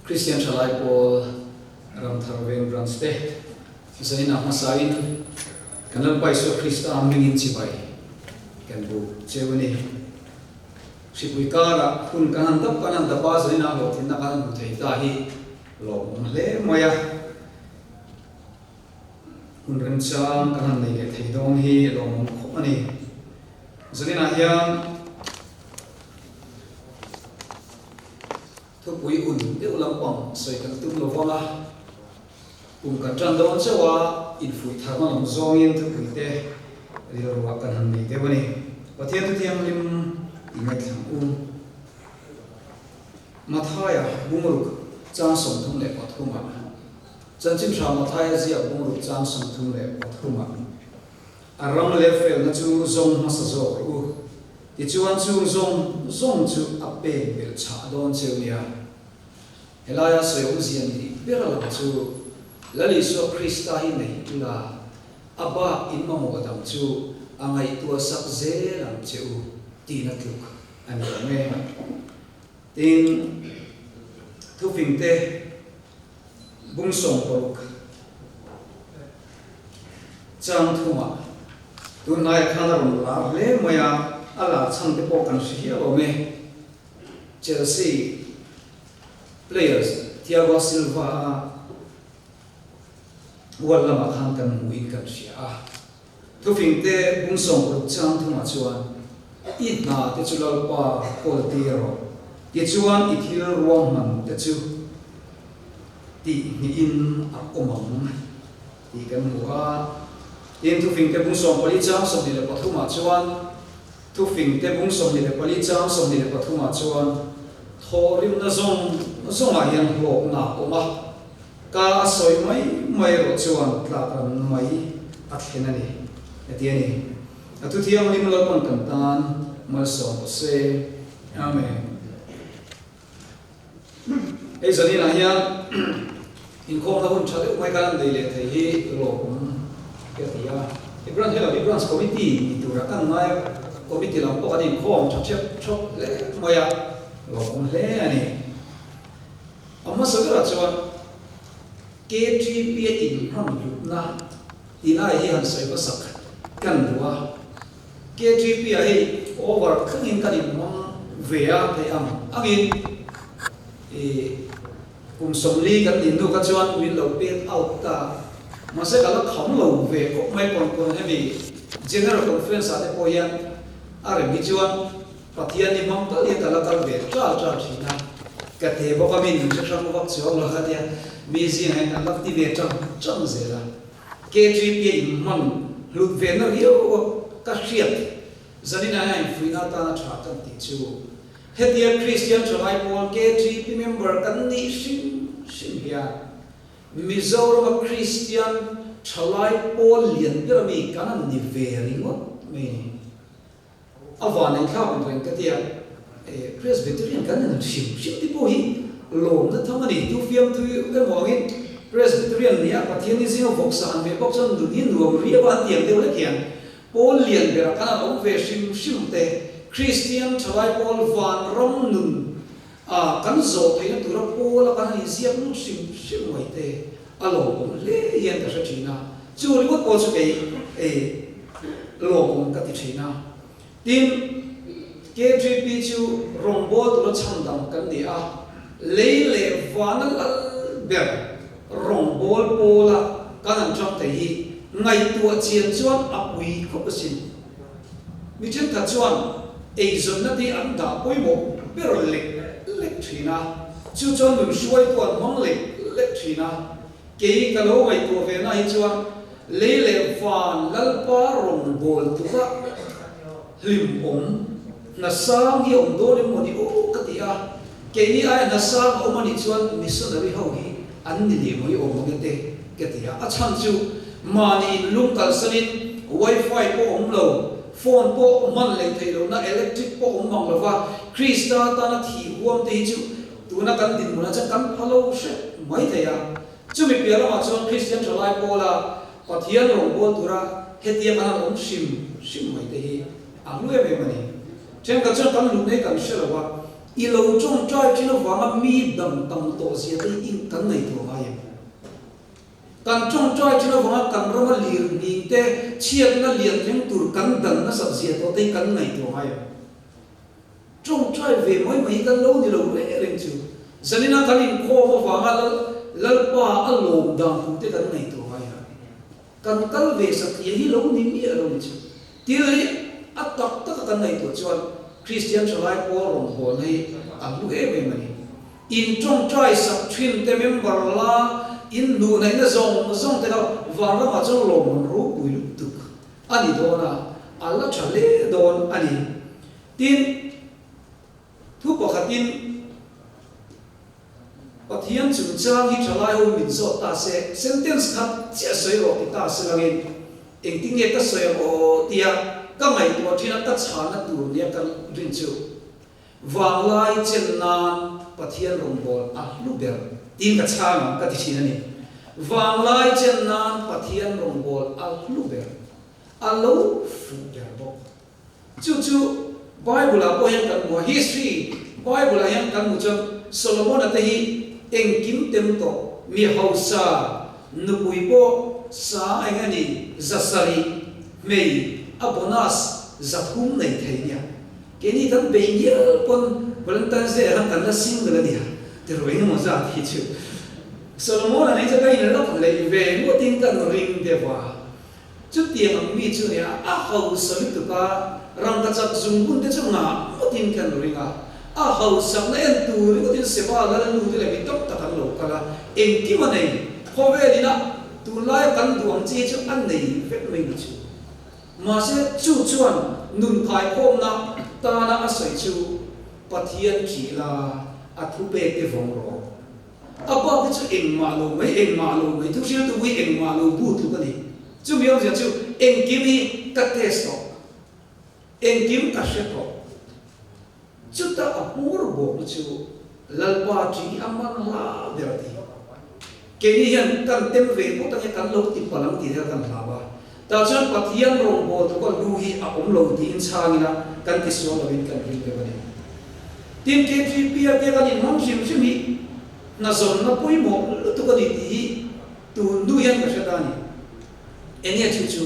Kristian Thalai Pawl Ramthar Veng Branch te zanin ah hmasa in kan Lalpa Isua Krista mingin chibai kan bu cheu a ni. Hripui karah hun kan han dap kan han dap a, zanin ah hlawhtlinna kan han hmu thei ta hi lawmawm hle mai a. Hun remchang kan han nei leh thei dawn hi lawmawm khawp a ni. Zaninah hian thupui un deuh lampang sawi kan tum lo vang a, kum kan tan dawn chauh a, infuih tharna lam zawngin thupui te rilruah kan han nei deuh a ni. Pathian thu thianghlim i ngaithlang u. Mathaia bungruk chang 33 ah Chanchin Hra Mathaia ziak bungruk chang 33 ah a ram leh felna chu zawng hmasa zawk rawh u. Tichuan chung zawng zawng chu a pek belh chhah dawn cheu nia. Helaia sawi awmzia ni ber lam chu Lal Isua Krista hi nei ula, a bak in mamawh dang chu a ngaihtuah sak zel ang che u tihna tluk a ni awm e. Tin, thufingte bung 60 chang thumah tunlaiah khan a rawn lar hle mai a, a lar chhan te pawh kan hre hial awm e. Chelsea players Thiago Silva a wall lamah khan kan hmuhin kan hria a. Thufingte bung 60 chang thumah chuan, I hna te chu Lalpa kawl tir rawh, tichuan i thil ruahman te chu tih hnihin a awm ang tih kan hmu a. Tin, Thufingte bung 14 chang 23 ah chuan, Thufingte bung 24 chang 23 ah chuan, Thawhrimna zawng zawngah hian hlawkna a awm a, Ka a sawi mai mai erawh chuan tlak ran mai a thlen a ni, a ti a ni. A thu thianghlim Lalpan kan tan malsawm rawh se. Amen. Hei zaninah hian inkhawmna hun tha deuh mai kan nei leh thei hi lawmawm ka ti a. He branch hei lo hi branch committee ni tura kan ngai a, committee lam pawh kan inkhawm tha thep thawp hle mai a, lawmawm hle a ni. A hmasa berah chuan KTP a inhman hlutna tih lai hi han sawi hmasak kan duh a. KTP ah hei over thlengin kan inhmang ve a theih ang angin ih kum 40 kan nih hnu kha chuan min lo pek out ta. Mahse ka la kham lo ve khawp mai pawn pawn hemi General Conference ah te pawh hian a rem hi chuan Pathian i hmang tal hian ka la kal ve ṭal ṭal ṭhin a, ka te bawk a mi nun hre hrang vak chuang lo kha tia mi zingah hian kan la ti ve ṭang ṭang zel a. KGP a inhman hlut ve na riau a ka hriat zaninah hian infuihna atana ṭha kan tih chu hetia Kristian ṭhalai pawl KGP member kan nih hrim hrim hian Mizorama Kristian ṭhalai pawl lian ber ami kan han ni ve ringawt mai a ni. A van ei thlak ang reng ka tia, e Presbyterian kan en hrim hrim te pawh hi lawmna tham a ni. Tu fiamthu emaw angin Presbyterian nia Pathian ni zinga vawksa han ve bawk chuan nun hi nuam riau a an ti ang deuh hlek hian Pawl lian berah khan an awm ve hrim hrim te Kristian thalai pawl vanram nun a kan zawh theihna tura pawl a kan han inziak lut hrim hrim mai te a lawmawm hle hian ka hre thin a, chu ringawt pawh chu kei ei lawmawm ka ti thin a. Tin, KGP chu rawngbâwl tura chhan dang kan ni a, lei leh vana lal ber rawngbâwl pawla kan han ṭang thei hi ngaihtuah chian chuan a pui khawp asin. Mi ṭhenkhat chuan eizawnna te an dah pawimawh ber lek lek ṭhin a, chu chuan nun hruaitu an hmang lek lek ṭhin a. Kei ka lo ngaihtuah ve na hi chuan lei leh van Lalpa rawngbâwl tura hlimawm hna sang hi a awm dawn em maw ni aw ka ti a, keini aia hna sang a awm a nih chuan missionary ho hi an ni leh mai awm ang e te ka ti a, a chhan chu mahni in lung kalsanin wifi pawh awm lo, phone pawh hman leh theih lohna, electric pawh awm mang lova Krista tana thih huam te hi chu tuna kan dinhmunah chuan kan pha lo hrep mai thei a. Chumi piah lamah chuan Kristian thalai pawla Pathian rawngbâwl tura hetia kan han awm hrim hrim mai te hi a hlu em em a ni. Thenkhat chuan kan luh nei kan hre lo a. I lo tawngtai thin avanga mi dam tam tawh zia te hi ing kan ngaihtuah ngai em? Kan tawngtai thin avanga kan rama lir hning te, chhiatna lian thleng tur kan dan nasat zia tawh te hi kan ngaihtuah ngai em? Tawngtai ve mai mai hi kan lo ni lo reng reng chu. Zanina kan inkhawm avanga Lal Lalpa a lawm dan tur te kan ngaihtuah ngai a. Kan kal ve satliah hi lo ni miah lo ni chu. Thil hi a tak taka kan ngaihtuah chuan Kristian thalai pawl rawn hawn hi a hlu em em a ni. In tawngtai sak thin te member la in hnuhnaihna zawng zawng te kha vanramah chuan lawmman ropui lutuk a ni dawn a, a la tha hle dawn a ni. Tin, thu pakhatin. Pathian chungchang hi thalai ho min zawt ta se, sentence khat chiah sawi rawh ti ta se langin engtin nge ka sawi ang aw tia ka ngaihtuah thin a ka chhana tur nia ka rin chu vanglai chen nan Pathian rawngbâwl a hlu ber tiin ka chhang ang ka ti thin a ni. Vanglai chen nan Pathian rawngbâwl a hlu ber, a lo fuh ber bawk. Chu chu Bible ah pawh hian kan hmu a, history Bible ah hian kan hmu chuan Solomon-a te hi engkim tem tawh, mi hausa, nupui pawh sa eng a ni, 700 hmei a bonus 300 nei thei nia. Keini kan bei ngial pawn Valentine's Day ah khan kan la single a nia, ti ru engemaw zat hi chu. Solomon-a nei chu ka inlak leh ve ngawtin kan ring deuh a. Chutiang ang mi chu nia a hausa lutuk a, rangkachak zungbun te chu ngah ngawtin kan ring a, a hausakna en tur ringawtin Seba Lalnu te leh mi tam tak an lo kal a, engkim a nei, khawvel ina tunlaia kan duh ang chi hi chu a nei vek mai ni chu. Mahse chu chuan nun khaikhawmna tana a sawi chu Pathian ṭih la, a thupek te vawng rawh. A pa te chu engmah lo mai, engmah lo mai, thuhriltu hi engmah lo bu tluk a ni. Chumi awmzia chu engkim hi ka test tawh, engkim ka hre tawh. Chuta a hmur bawkna chu Lalpa ṭi a man hla ber a ti. Keini hian kan tem ve phawt ange, kan lo ti palh ang tih te kha kan hlau a. Tah chuan Pathian rawngbâwl tluka lu hi a awm lo tiin chhang ila kan ti sual loin kan ring deuh a ni. Tin, KTP a tia kan inhmang hrim hrim hi hnazawnna pawimawh lutuk a ni tih hi tun hnu hian ka hre ta a ni. Eng nge chu chu?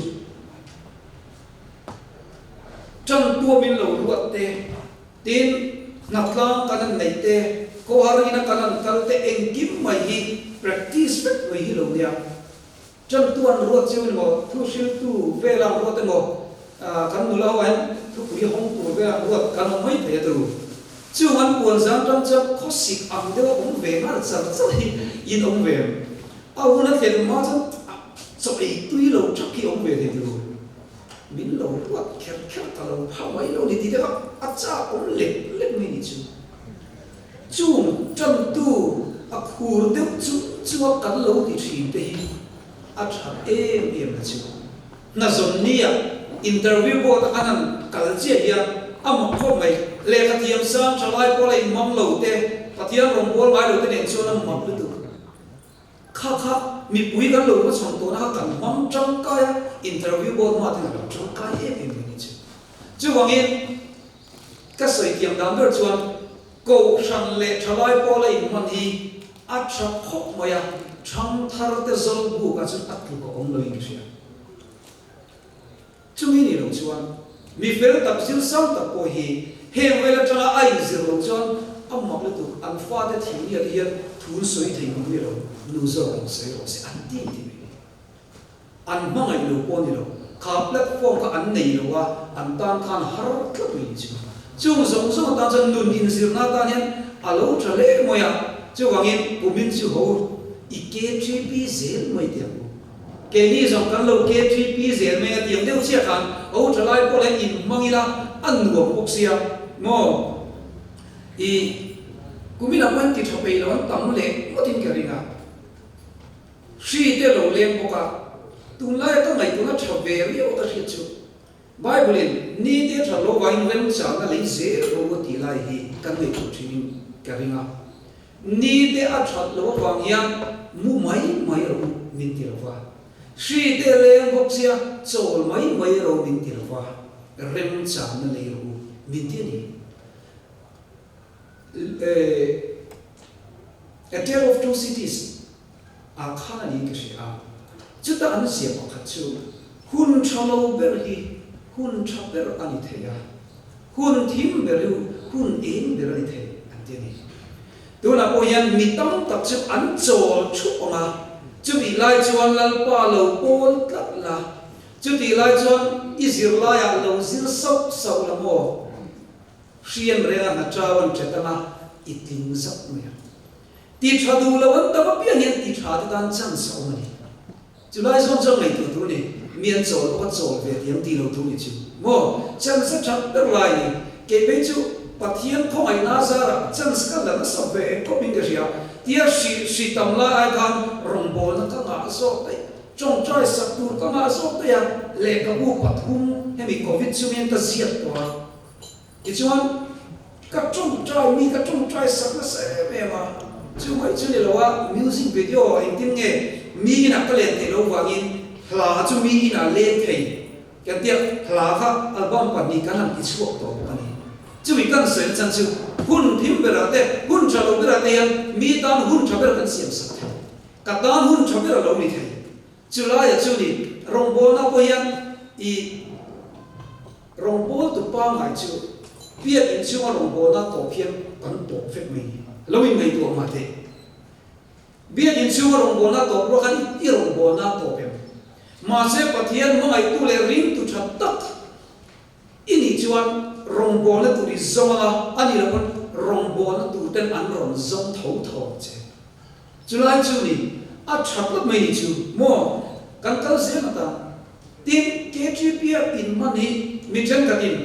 Ṭan tuamin lo ruat te, tin, hnatlang kan han neih te, khawhar ina kan han kal te engkim mai hi practice vek mai hi lo nia. Ṭantu an ruat chiu emaw, thu hriltu vela an ruat emaw, kan nula ho ah hian thupui hawng tur vela an ruat kan awm mai thei a turu. Chung an puan zan ṭang chuan khawsik ang deuh a awm ve nghal char char hi in awm ve em? A hun a thlen hma chuan chaw ei tui lo ṭhak hi awm ve thei turu. Min lo ruat kher kher ta lo phah mai lo ni tih te kha a chak awm lek lek mai ni chu. Chung ṭantu a khur deuh chu chunga kan lo ti ṭhin te hi a ṭha em em na chu. Hna zawn nia interview board a kan han kal chiah hian a mak khawp mai. Lehkha thiam sang ṭha lai pawh la inhmang lo te, Pathian rawngbâwl ngai lo te nen chuan a mak lutuk. Kha kha mipui kan lo hmachhawn tawhna kha kan hmang ṭangkai a, interview board hma te kan lo ṭangkai em em mai ni chu. Chuvangin. Ka sawi thiam dan ber chuan Kohhran leh thalai pawla inhman hi a tha khawp mai a, thangthar te zawl buk ah chuan a tluk a awm loin ka hria. Chumi nih loh chuan mi fel tak zir sang tak pawh hi heng vel atanga a inzir loh chuan a mak lutuk, an fate thihni ah te hian thun sawi thei ngam ni lo, nu zawk in sawi rawh se an ti ti mai ni. An hmangaih lo pawh a ni lo. Kha platform kha an nei lo a, an tan khan har tlat mai ni chu. Chung zawng zawng atan chuan nun inzirna atan hian a lo tha hle mai a, chuvangin kumin chu ho i KTP zel mai tih ang u. Keini zawng kan lo KTP zel mai a tiang deuh chiah khan ho tha lai pawh la inhmang ila a nuam bawk sia maw? I kumin ah pawh hian ti tha peih lo an tam leh ngawtin ka ring a. Hri te lo leng bawk a, tunlaia ka ngaihtuahna tha ve riau a ka hriat chu Bible in ni te tha lo vangin remchangna lei zel ro a tih lai hi kan ngaihtuah thinin ka ring a. Ni te a that loh avang hian mu mai mai ro min ti lo va, hri te leng bawk sia chawl mai mai ro min ti lo va, remchangna lei ro min ti a ni. A Tale of Two Cities ah khan a niin ka hria a, chuta an zia pakhat chu hun tha lo ber hi hun tha ber a ni thei a, hun thim ber hi hun eng ber a ni thei an ti a ni. Tunah pawh hian mi tam tak chu an chawl thup ang a, chutih lai chuan Lalpa lo pawl tlat la, chutih lai chuan i zirlaiah lo zir sauh sauh la maw? Hrian renga hna chau an chet anga i tling zak mai a. Ti tha duh lo an tam apiang hian ti tha te tan chance a awm a ni. Chu lai zawng chuan ngaihtuah tur ni, mi an chawl bawk a chawl ve tiang ti lo tur ni chu maw? Chance a that ber lai ni. Kei phei chu Pathian khawngaihna zarah chance ka la nasa ve khawpin ka hria. Tia hri hri tam lai ai khan rawngbawlna ka ngah zawk daih. Tawngtai sak tur ka ngah zawk daih a, lehkhabu pathum hemi Covid chungin ka ziak tawh a. Tichuan, ka tawngtai mi ka tawngtai sak nasa em em a, chu mai chu ni lo a, music video engtin nge mi inah ka len theih loh vangin hla chu mi inah leng thei kan tia, hla kha album pahnih kan han ti chhuak tawh bawk a ni. Chumi kan sawi nachan chu hun thim berah te, hun tha lo berah te hian mi tan hun tha ber kan siam sak thei. Ka tan hun tha ber a lo ni thei. Chulaiah chu ni rawngbawlna pawh hian i. Rawngbawltu pangngai chu biak inchhunga rawngbawlna tawp hian kan tawp vek mai ni. Lo inngaihtuah mah teh. Biak inchhunga rawngbawlna tawp ruah khan i rawngbawlna tawp em? Mahse Pathian hmangaihtu leh ringtu tha tak i nih chuan rawngbawlna tur i zawng anga a nih loh pawn rawngbawlna tur ten an rawn zawng tho tho ang che. Chulai chu ni, a tha tlat mai ni chu maw? Kan kal zel ata. Tin, KTP-a inhman hi mi thenkhatin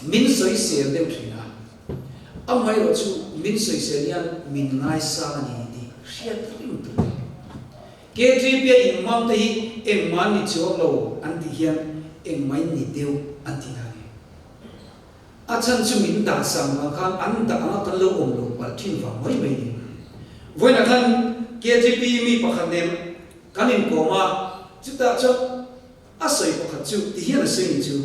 min sawisel deuh thin a, amaherawh chu min sawisel hian min ngaisang a ni tih hriat reng tur a ni. KTP-a inhmang te hi engmah an ni chuang lo an tih hian engmah in ni deuh an tih na a ni. A chhan chu min dah sang vang khan an dah anga kan lo awm lo palh thin vang mai mai ni. Vawiinah khan KTP mi pakhat nen kan inkawm a, chutah chuan a sawi pakhat chu ti hian a sawi ni chu,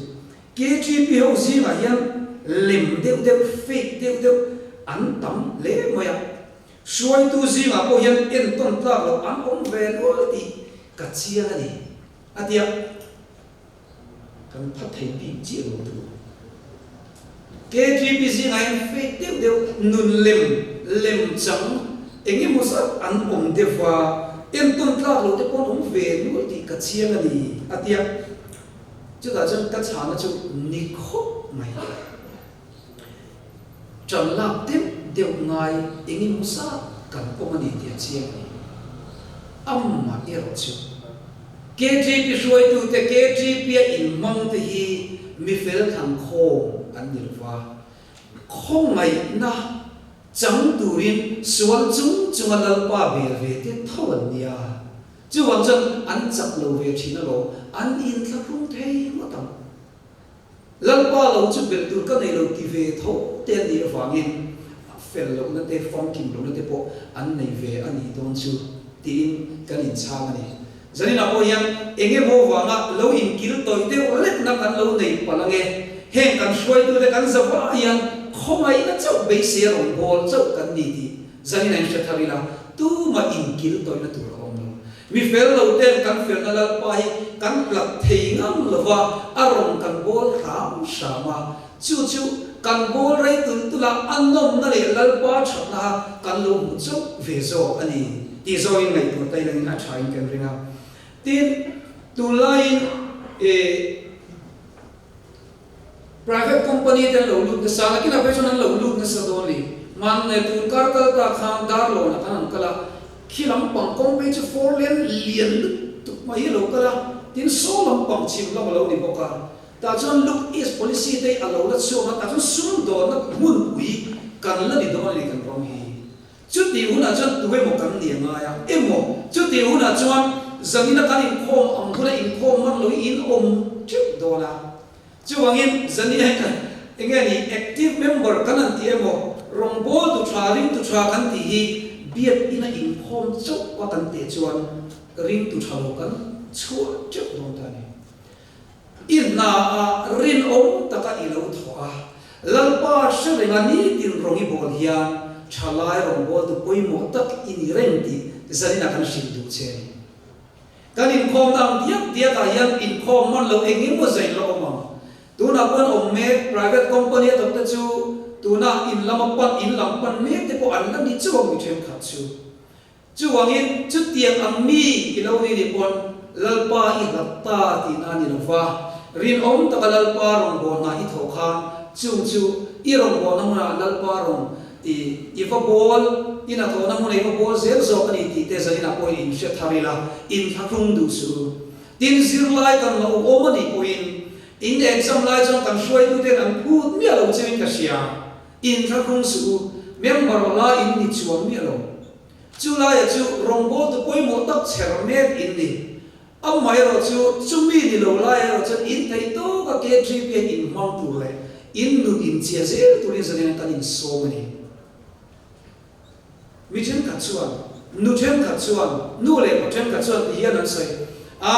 KTP ho zingah hian lem deuh deuh, fake deuh deuh an tam hle mai a, hruaitu zingah pawh hian entawn tlak loh an awm ve nual tih ka chiang a ni, a ti a. Kan phat thei bik chiah lo tur. KTP zingah hian fake deuh deuh nun lem lem chang eng emaw zat an awm deuh va, entawn tlak lo te pawh an awm ve nual tih ka chiang a ni, a ti a. Chutah chuan ka chhana chu ni khawp mai. Ṭan lak deuh deuh ngai eng emaw zat kan awm a ni tih a chiang a ni. Amah erawh chu KTP hruaitute, KTP-a inhmangte hi mi fel thlan khawm an ni lo va, khawngaihna chang turin sual chung chunga Lalpa bel ve te tho an nia. Chuvang chuan an chak lo ve thin alawm, an inthlahrung thei ngawt ang. Lalpa lo chu belh tur ka nei lo ti ve tho te an nih avangin fel lohna te, famkim lohna te pawh an nei ve a nih dawn chu tiin kan inchhang a ni. Zaninah pawh hian eng emaw vanga lo inkil tawih deuh lekna kan lo nei palh ange, heng kan hruaitute kan zavah hian khawngaihna chauh beisei a rawn bawl chauh kan ni tih zaninah in hre thar ila, tumah inkil tawihna tur a awm lo. Mi fel lo ten kan felna Lalpa hi kan plat thei ngam lo va, a rawn kan bawl hram hram a. Chu chu kan bawl rei tulh tulh a, a nawmna leh Lalpa thatna kha kan lo hmu chauh ve zawk a ni tih zawngin ngaihtuah ta ilangin a thain kan ring a. Tin, tunlaiin eh private company te an lo lut nasa a, nakinah phei chuan an lo lut nasa dawn ni. Mahni tun kar kal ta khan Darlawnah khan an kal a, khi lampang kawng phei chu four lane lian lutuk mai hi a lo kal a, tin saw lampang chhim lam a lo ni bawk a. Tah chuan look east policy te hi a lo la chhuak a, tah chuan sumdawnna hmunpui kan la ni dawn a ni kan ram hi. Chutih hunah chuan tu emaw kan ni a ngai a, emaw chutih hunah chuan zanina kan inkhawm ang huna inkhawm man lo hi in awm theuh dawn a. Chuvangin zanina hi kan eng nge ni active member kan han ti emaw rawngbawltu tha ringtu tha kan tih hi biak ina inkhawm chauh a kan teh chuan ringtu tha lo kan chhuah theuh dawn ta a ni. I hna ah rinawm taka i lo thawh a. Lalpa hre renga nitin rawng i bawl hian thalai rawngbawltu pawimawh tak i ni reng tih zaninah kan hrilh duh che a ni. Kan inkhawmna ang diak diakah hian inkhawm man lo eng emaw zain la awm ang. Tunah pawhin awm mek private company a thawkte chu tunah in lama pan in lam pan mek te pawh an la ni chauh ang mi thenkhat chu. Chuvangin chutiang ang mi i lo ni nih pawn Lalpa i hlat ta tihna a ni lo va, rinawm taka Lalpa rawngbawlna i thawh khan chung chu i rawngbawlna hmunah Lalpa rawn i i va bawl, i hnathawhna hmunah i va bawl zel zawk a ni tih te zaninah pawhin in hre thar ila, in thlahlum duh suh u. Tin, zirlai kan lo awm a nih pawhin in exam lai chuan kan hruaituten an phut miah lo cheuhin ka hria. In thlahrung suh u, member la in ni chuang miah lo. Chu laia chu rawngbawltu pawimawh tak chher mek in ni. Amaherawh chu, chumi ni lo lai erawh chuan in theih tawk a KTP a in hmang tur leh in nun in chia zel turin zanin kan insawm a ni. Mi thenkhat chuan, nu thenkhat chuan, nu leh pa thenkhat chuan ti hian an sawi a,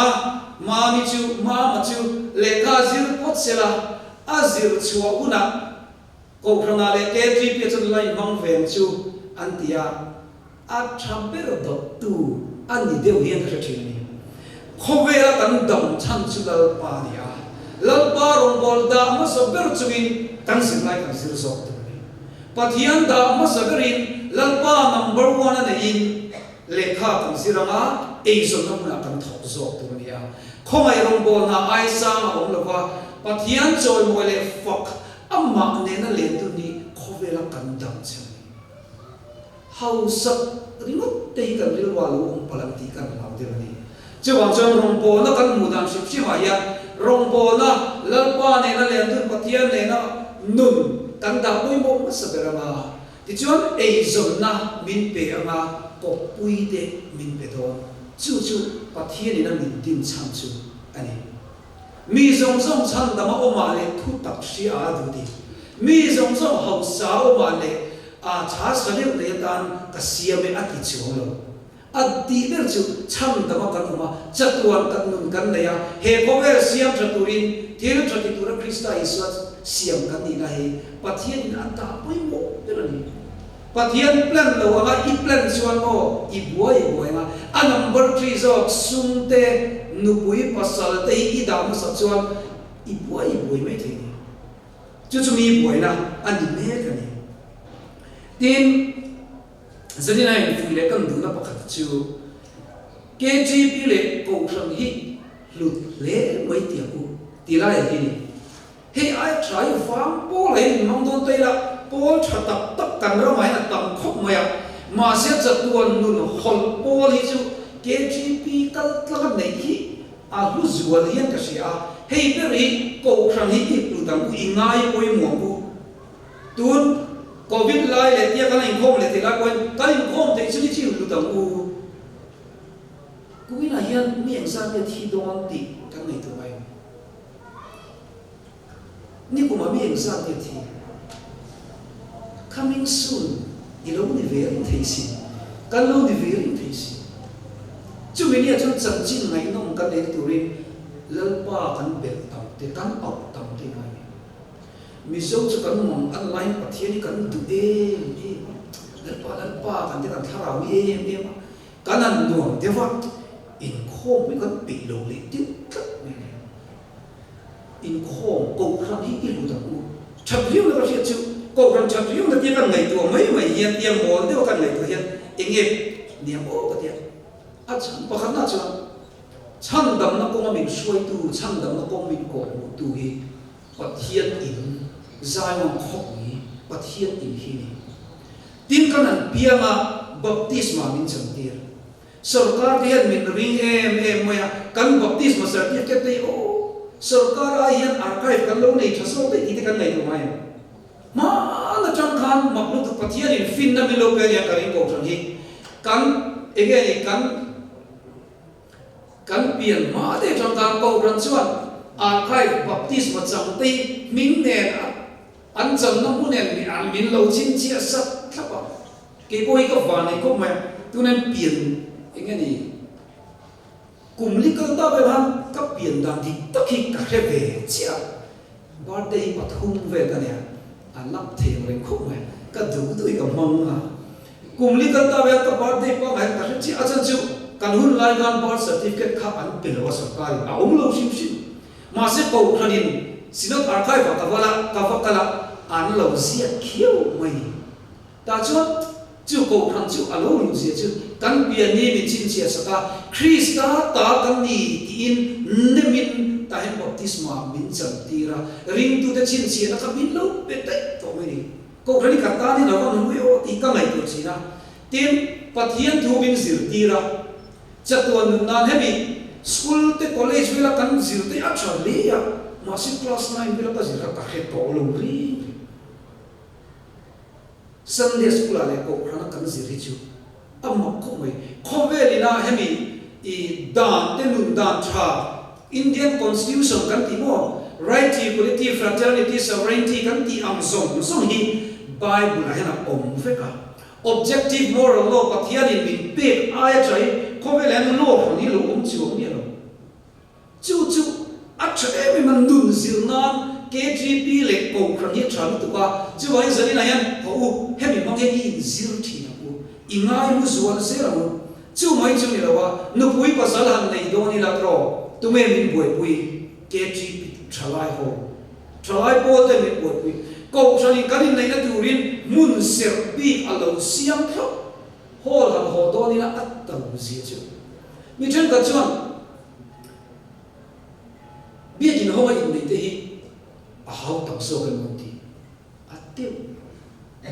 Mami chu, Mama chu lehkha zir phawt sela, a zir chhuah hunah Kohhranah leh KTP a chuan line hmang veng chu an ti a, a tha ber dawttu a ni deuh hian ka hre thin a ni. Khawvela kan dam chhan chu Lalpa a ni a, Lalpa rawngbâwl dah hmasa ber chungin kan zirlai kan zir zawk tur a ni. Pathian dah hmasa berin Lalpa number one a neihin lehkha kan zir ang a, eizawnna hmunah kan thawk zawk tur a ni a. Khawngaih rawngbâwl hna ai sang a awm lo va, Pathian chawimawi leh fak Amah nena lentu ni khawvela kan dam che a ni. Hausak ringawt te hi kan rilru ah lo awm palh ang tih kan hlau deuh a ni. Chuvang chuan rawngbawlna kan hmuh dan hrim hrim ah hian rawngbawlna Lalpa nena lendun Pathian nena nun kan dah pawimawh hmasa ber ang a, tichuan eizawnna min pe ang a, kawppui te min pe dawn. Chu chu Pathian ina min din chhan chu a ni. Mi zawng zawng chhandama awmah leh thu tak hria a duh ti. Mi zawng zawng hausa awmah leh a tha sa deuh nei atan ka siam e a ti chuang lo. A tih ber chu chhandama kan awm a, chatuan kan nun kan nei a, he khawvel siam tha turin thil tha ti tura Krista Isua siam kan nihna hi Pathianin a dah pawimawh ber a ni. Pathian plan lo anga i plan chuan maw i buai i buai anga a number thi zawk sum te nupui pasal te hi i dah hmasa chuan i buai i buai mai thei ni. Chu chu mi buaina a ni mek a ni. Tin, Zanina infuih leh kan duhna pakhat chu KTP leh Kohhran hi hlut hle mai tiang u ti lai hi ni. Hei ai tha hi vang pawl a in hmang dawn ta ila, pawl tha tak tak kan ramah hian a tam khawp mai a, mahse chatuan nun hawlh pawl hi chu KGP kal tlang a neih hi a hlu zual hian ka hria a, hei ber hi Kohhran hi i hlut ang u, i ngai pawimawh ang u. Tun Covid lai leh tia kan inkhawm leh theih lai pawhin kan inkhawm theih chu ni chi hlut ang u. Kuminah hian mi engzat nge thi dawn tih kan ngaihtuah ngai ang. Nikum ah mi engzat nge thi? Coming soon i lo ni ve reng thei si, kan lo ni ve reng thei si. Chumi nia chuan chanchin ngaihnawm kan neihna turin Lalpa kan belh tam te, kan auh tam te ngai ni. Mizo chu kan mang an laiin Pathian hi kan duh em em a, Lalpa Lalpa kan ti kan thlarau em em a, Kan han nuam deuh a, inkhawm hi kan peih lo leh deuh tlat mai a ni. Inkhawm Kohhran hi i hlut ang u. That riau na ka hriat chu, Kohhran that riau na tia kan ngaihtuah mai mai hian, tia mawl deuha kan ngaihtuah hian eng nge niang aw ka tia. A chhan pakhatna chuan chhandamna kawnga min hruaitu, chhandamna kawng min kawhhmuhtu hi Pathian in Zion khawpui Pathian in hi ni. Tin kan han piang a, baptisma min chantir. Sorkar te hian min ring em em mai a, kan baptisma certificate te hi aw, sorkar ai hian archive kan lo nei tha zawk daih tih te kan ngaihtuah ngai em? Hmaan atang khan mak lutuk Pathianin finna min lo pe a nia ka ring kohhran hi kan enge ni kan Kan pian hma te atang khan Kohhran chuan archive baptisma chang te hi hming nen a an channa hmun nen mi an min lo chhinchhiah sat thlap a. Kei pawh hi ka van nei khawp mai a, tunin pian eng nge ni kum li kal ta vel han ka pian dan dik tak hi ka hre ve chiah a, birthday hi pathum vel ka nei a. A lap thei ang reng khawp mai. Ka duh duh i ka hmang a. Kum li kal ta vel ka birthday pangai ka hre chiah a chan chu kan hun lai khan birth certificate kha an pe lo a sarkar in a awm lo hrim hrim. Mahse Kohhran in Synod Archive ah ka va la ka va kal a an lo ziak khiau mai ni. Tah chuan chu Kohhran chu a lo luh zia chu kan pian ni min chhinchhiah sak a, Krista ta kan ni tiin nemin tah hian baptisma min chantir a, ringtute chhinchhiahna kha min lo pe daih tawh mai ni. Kohhran hi ka tan in a va hmui aw tih ka ngaihtuah thin a. Tin, Pathian thu min zirtir a, chatuan nun nan hemi school te college vela kan zir te a tha hle a, mahse class nine vela ka zir kha ka hre tawh lo reng reng. Sunday school ah leh Kohhrana kan zir hi chu a mak khawp mai. Khawvel ina hemi i dan te nun dan tha Indian Constitution kan tih maw, Right to Equality, Fraternity, Sovereignty kan tih ang zawng zawng hi Bible ah hian a awm vek a. Objective moral law Pathianin min pek aia tha hi khawvel ah hian law hran hi lo awm chuang miah lo. Chu chu a tha em em a, nun zir nan KTP leh Kohhran hi a tha lutuk a, chuvangin zaninah hian haw u, hemi hmang hian i inzir thin ang u, i ngai mu zual zel ang u. Chu mai chu ni lo a, nupui pasal han nei dawn ila tawh, tunge min buaipui? KTP thalai ho, thalai pawl ten min buaipui. Kohhranin kan inneihna turin hmun serh bik a lo siam thlap, hall han haw dawn ila a to zia chu. Mi thenkhat chuan biakin hawnga inneih te hi a hau tak zawk emaw an ti. A teuh.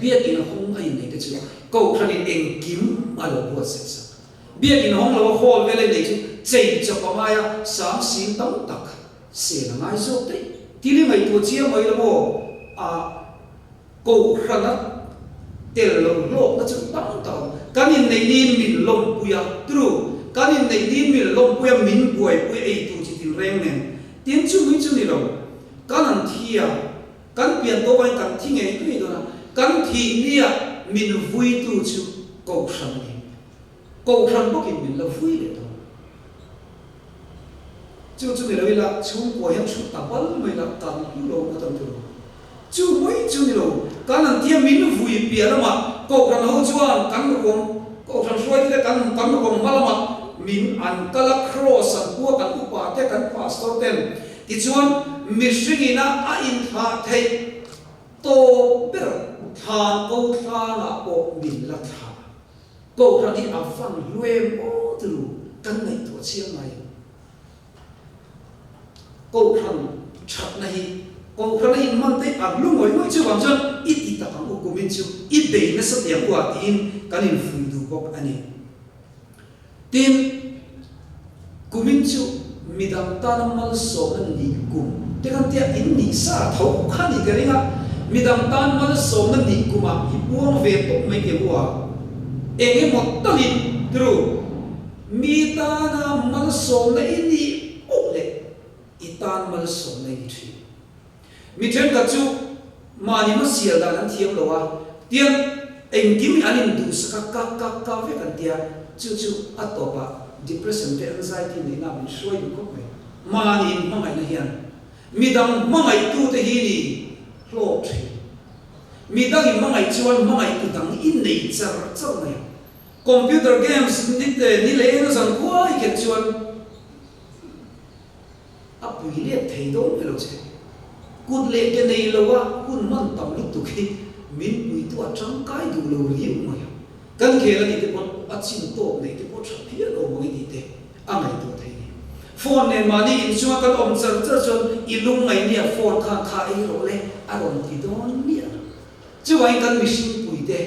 Biakin hawng a inneih te chu Kohhranin engkim a lo buatsaih sak. Biakin hawng lo a hall vel a inneih chu chei chawp a ngai a, sang sing tam tak sel a ngai zawk daih. Thil hi ngaihtuah chiang mai lo maw? A Kohhrana tel lo hlawkna chu tam tak a awm. Kan inneih niin min lawmpui a, true, kan inneih niin min lawmpui a, min buaipui a eitur chi tin reng nen. Tin chu mai chu ni lo, kan an thi a, kan pian tawp aiin kan thi ngei ngei dawn a, kan thih nia min vuitu chu Kohhran a ni. Kohhran bawkin min la vui leh dawn. Chu chu ni lo ila chhungkua hian thu ta bal mai la kan hmu lo ngawt ang tilo. Chu mai chu ni lo, kan an tia min vui piah lamah Kohhran ho chuan kan ruang Kohhran hruaitute kan kan ruang hma lamah min an kal a cross an pua kan upa te kan pastor ten tichuan mihring ina a inthlah theih tawp ber thlan ko thlanah pawh min la thlah. Kohhran hi a van hlu em aw ti lu kan ngaihtuah chiang mai. Kohhran thatna hi Kohhran a inhman te a hlu ngawih ngawih chuvang chuan i ti tak ang u kumin chu i bei nasa teh ang u ah tiin kan infuih duh bawk a ni. Tin, kumin chu midang tana malsawmna nih kum te kan tia in nih sa tho kha nih ka ring a, midang tan malsawmna nih kumah i puang ve tawp mai teh u a, eng emaw talin tru mi tana malsawmna i nih poh leh i tan malsawmna i ni thin. Mi thenkhat chu mahni hmasial dan an thiam lo a, tiang engkim hi an induhsak a, ka ka ka vek an tia, chu chu a tawpah depression te anxiety neihna min hruai duh khawp mai. Mahni inhmangaihna hian midang hmangaihtute hi ni hlawk thin. Midang inhmangaih chuan hmangaihtu dang i nei char char mai a. Computer games ni te ni leng zan khuai khet chuan A pui let thei dawn elo che. Kut leh ke nei lo a hun hman tam lutuk hi min puitu a tangkai duh lo riau mai a. Kan khel a nih te pawn a chin tawp neih te pawh tha phian awm ang i tih te a ngaihtuah thei ni. Phone nen mahni inchunga kan awm char char chuan i lungngaih nia phone khan kha ei rawh le a rawn ti dawn miah lo. Chuvangin kan mihring puite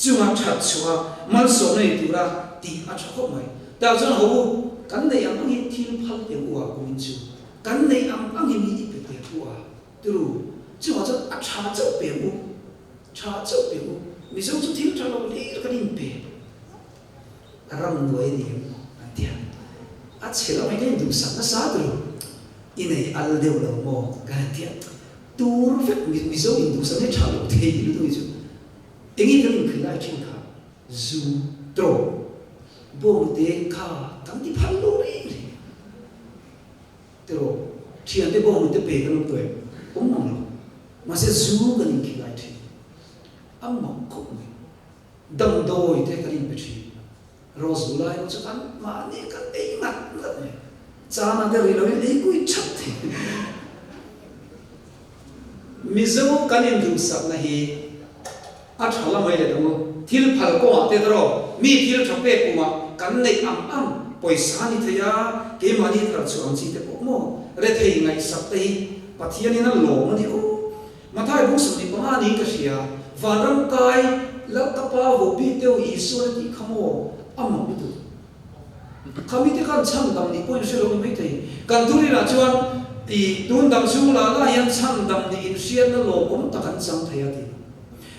chunga that chhuah a, malsawmna nei tura tih a tha khawp mai. Tah chuan ho u, kan neih ang angin thil phal teh u a, kumin chu kan neih ang angin mi i pe teh u a, turu, chungah chuan a tha chauh pe u, tha chauh pe u, Mizo chu thil tha lo hlir kan inpe, ram nuai a ni em an ti a, a chhe lo mai ka induhsak nasa turu, i nei al deuh lo maw kan han ti a. Tur vek Mizo induhsak hi tha loh thei lutuk hi chu enge kan inkhel lai thin kha zu tawp bawng te kha kan ti phal lo reng reng a tiraw thiante bawng te pe kan awm tawh em awm mang lo. Mahse zu kan inkhilai thin. A mak khawp mai. Damdawi te kan inpe thin. Rose bu lai chu kan mahni kan ei ngat ngat mai. Chana te ri loin ei kui that thei. Mizo kan induhsakna hi a tha la mai le dang u. Thil phal kawngah te erawh mi thil tha pek kumah kan neih ang ang pawisa ni thei a, keimahni thar chhuah ang chi te pawh maw rethei ngaihsak te hi Pathianin a lawm a ni aw. Mathai bung 25 niin ka hria, Vanram kai lal ka pa vo bik deuh Isuan a tih kha maw a mak lutuk. Kha mite khan chhandam nih pawhin hre lo ni maithei. Kan thurinah chuan i tun dam chhung lah lah hian chhandam nih inhriatna lawmawm tak an chang thei a ti.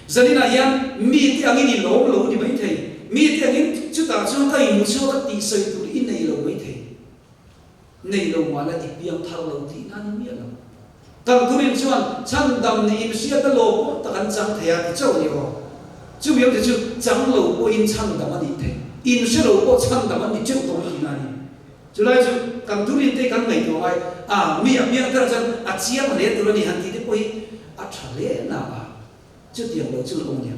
Zaninah hian mite angin i lawm lo ni maithei. Mite angin chutah chuan ka inhmu chhuak a tih sawi tur i nei lo maithei. Nei lo mah la i piang thar lo tih na ni miah lo. Kan thurin chuan chhandam nih inhriatna lawmawm tak an chang thei a ti chauh a ni aw. Chumi awmzia chu chang lo pawhin chhandam a nih theih, inhre lo pawh chhandam an ni teuh tawh tihna a ni. Chulai chu kan thurin te kan ngaihtuah ngai a, mi a piang thar chuan a chiang hle tur a ni han tih te pawh hi a tha hle na a. Chutiang lo chu la awm nia.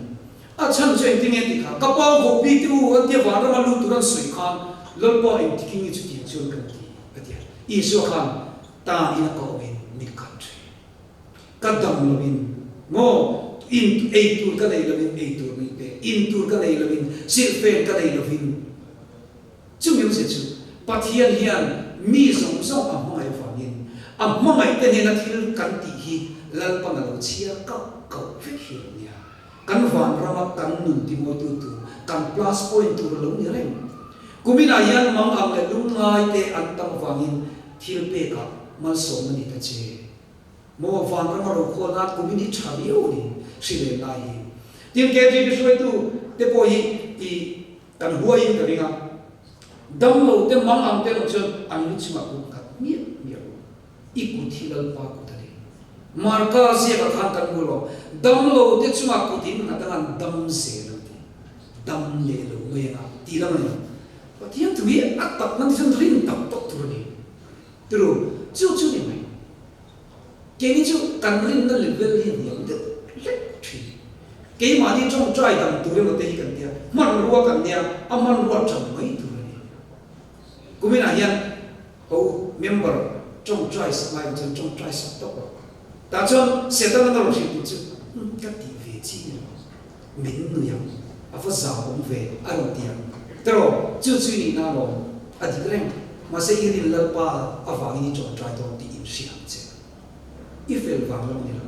A chhan chu engtin nge tih kha ka pau vo bik te u an tia vanrama lut tur an sawi khan Lalpa engtikin nge chutiang chuan kan ti a tia. Isua khan tan ina ka awmin min khat thin. Ka dam loin maw in ei tur ka nei loin ei tur min pek, in tur ka nei loin silhfen ka nei lovin. Chumi awmzia chu Pathian hian mi zawng zawng a hmangaih avangin a hmangaih te hnena thil kan tih hi Lalpan a lo chhiar kauh kauh vek hi a lo nia. Kan vanrama kan nun timawitu tur, kan plus point tur a lo ni reng. Kuminah hian mang ang leh lungngai te an tam avangin thil pekah malsawmna ni ta che. Maw vanrama rokhawl nan kumin hi tha viau a ni hri len lai hi. Tin KGB hruaitu te pawh hi i Kan huaiin ka ring a, damlo te mang ang te erawh chuan an lu chungah kut nghat miah miah lo. I kut hi Lalpa kut a ni. Marka ziakah khan kan hmu lo, damlo te chungah kut in nghat anga an dam zel ang ti. Dam leh lo mai anga tih lam a ni. Pathian thu hi a tak nan chuan rin tak tawk tur a ni. Turu, chu chu ni mai. Keini chu kan rinna level hi a hniam deuh hlek thin. Keimahni tawngtai dam tur emaw te hi kan tia, hmanrua kan nia, a hmanrua tang mai tur a ni. Kuminah hian ho member tawngtai sak lai awm chuan tawngtai sak tawp rawh. Tah chuan Setana na rawn hrilh tur chu, Umm ka tih ve chi ni lo, min nui ang, a va zau awm ve a rawn ti ang. Tiraw, chu chu i nihna alawm, a dik reng. Mahse i rin Lalpa avangin i tawngtai dawn tih inhria ang che. I fel vang lam a ni lo.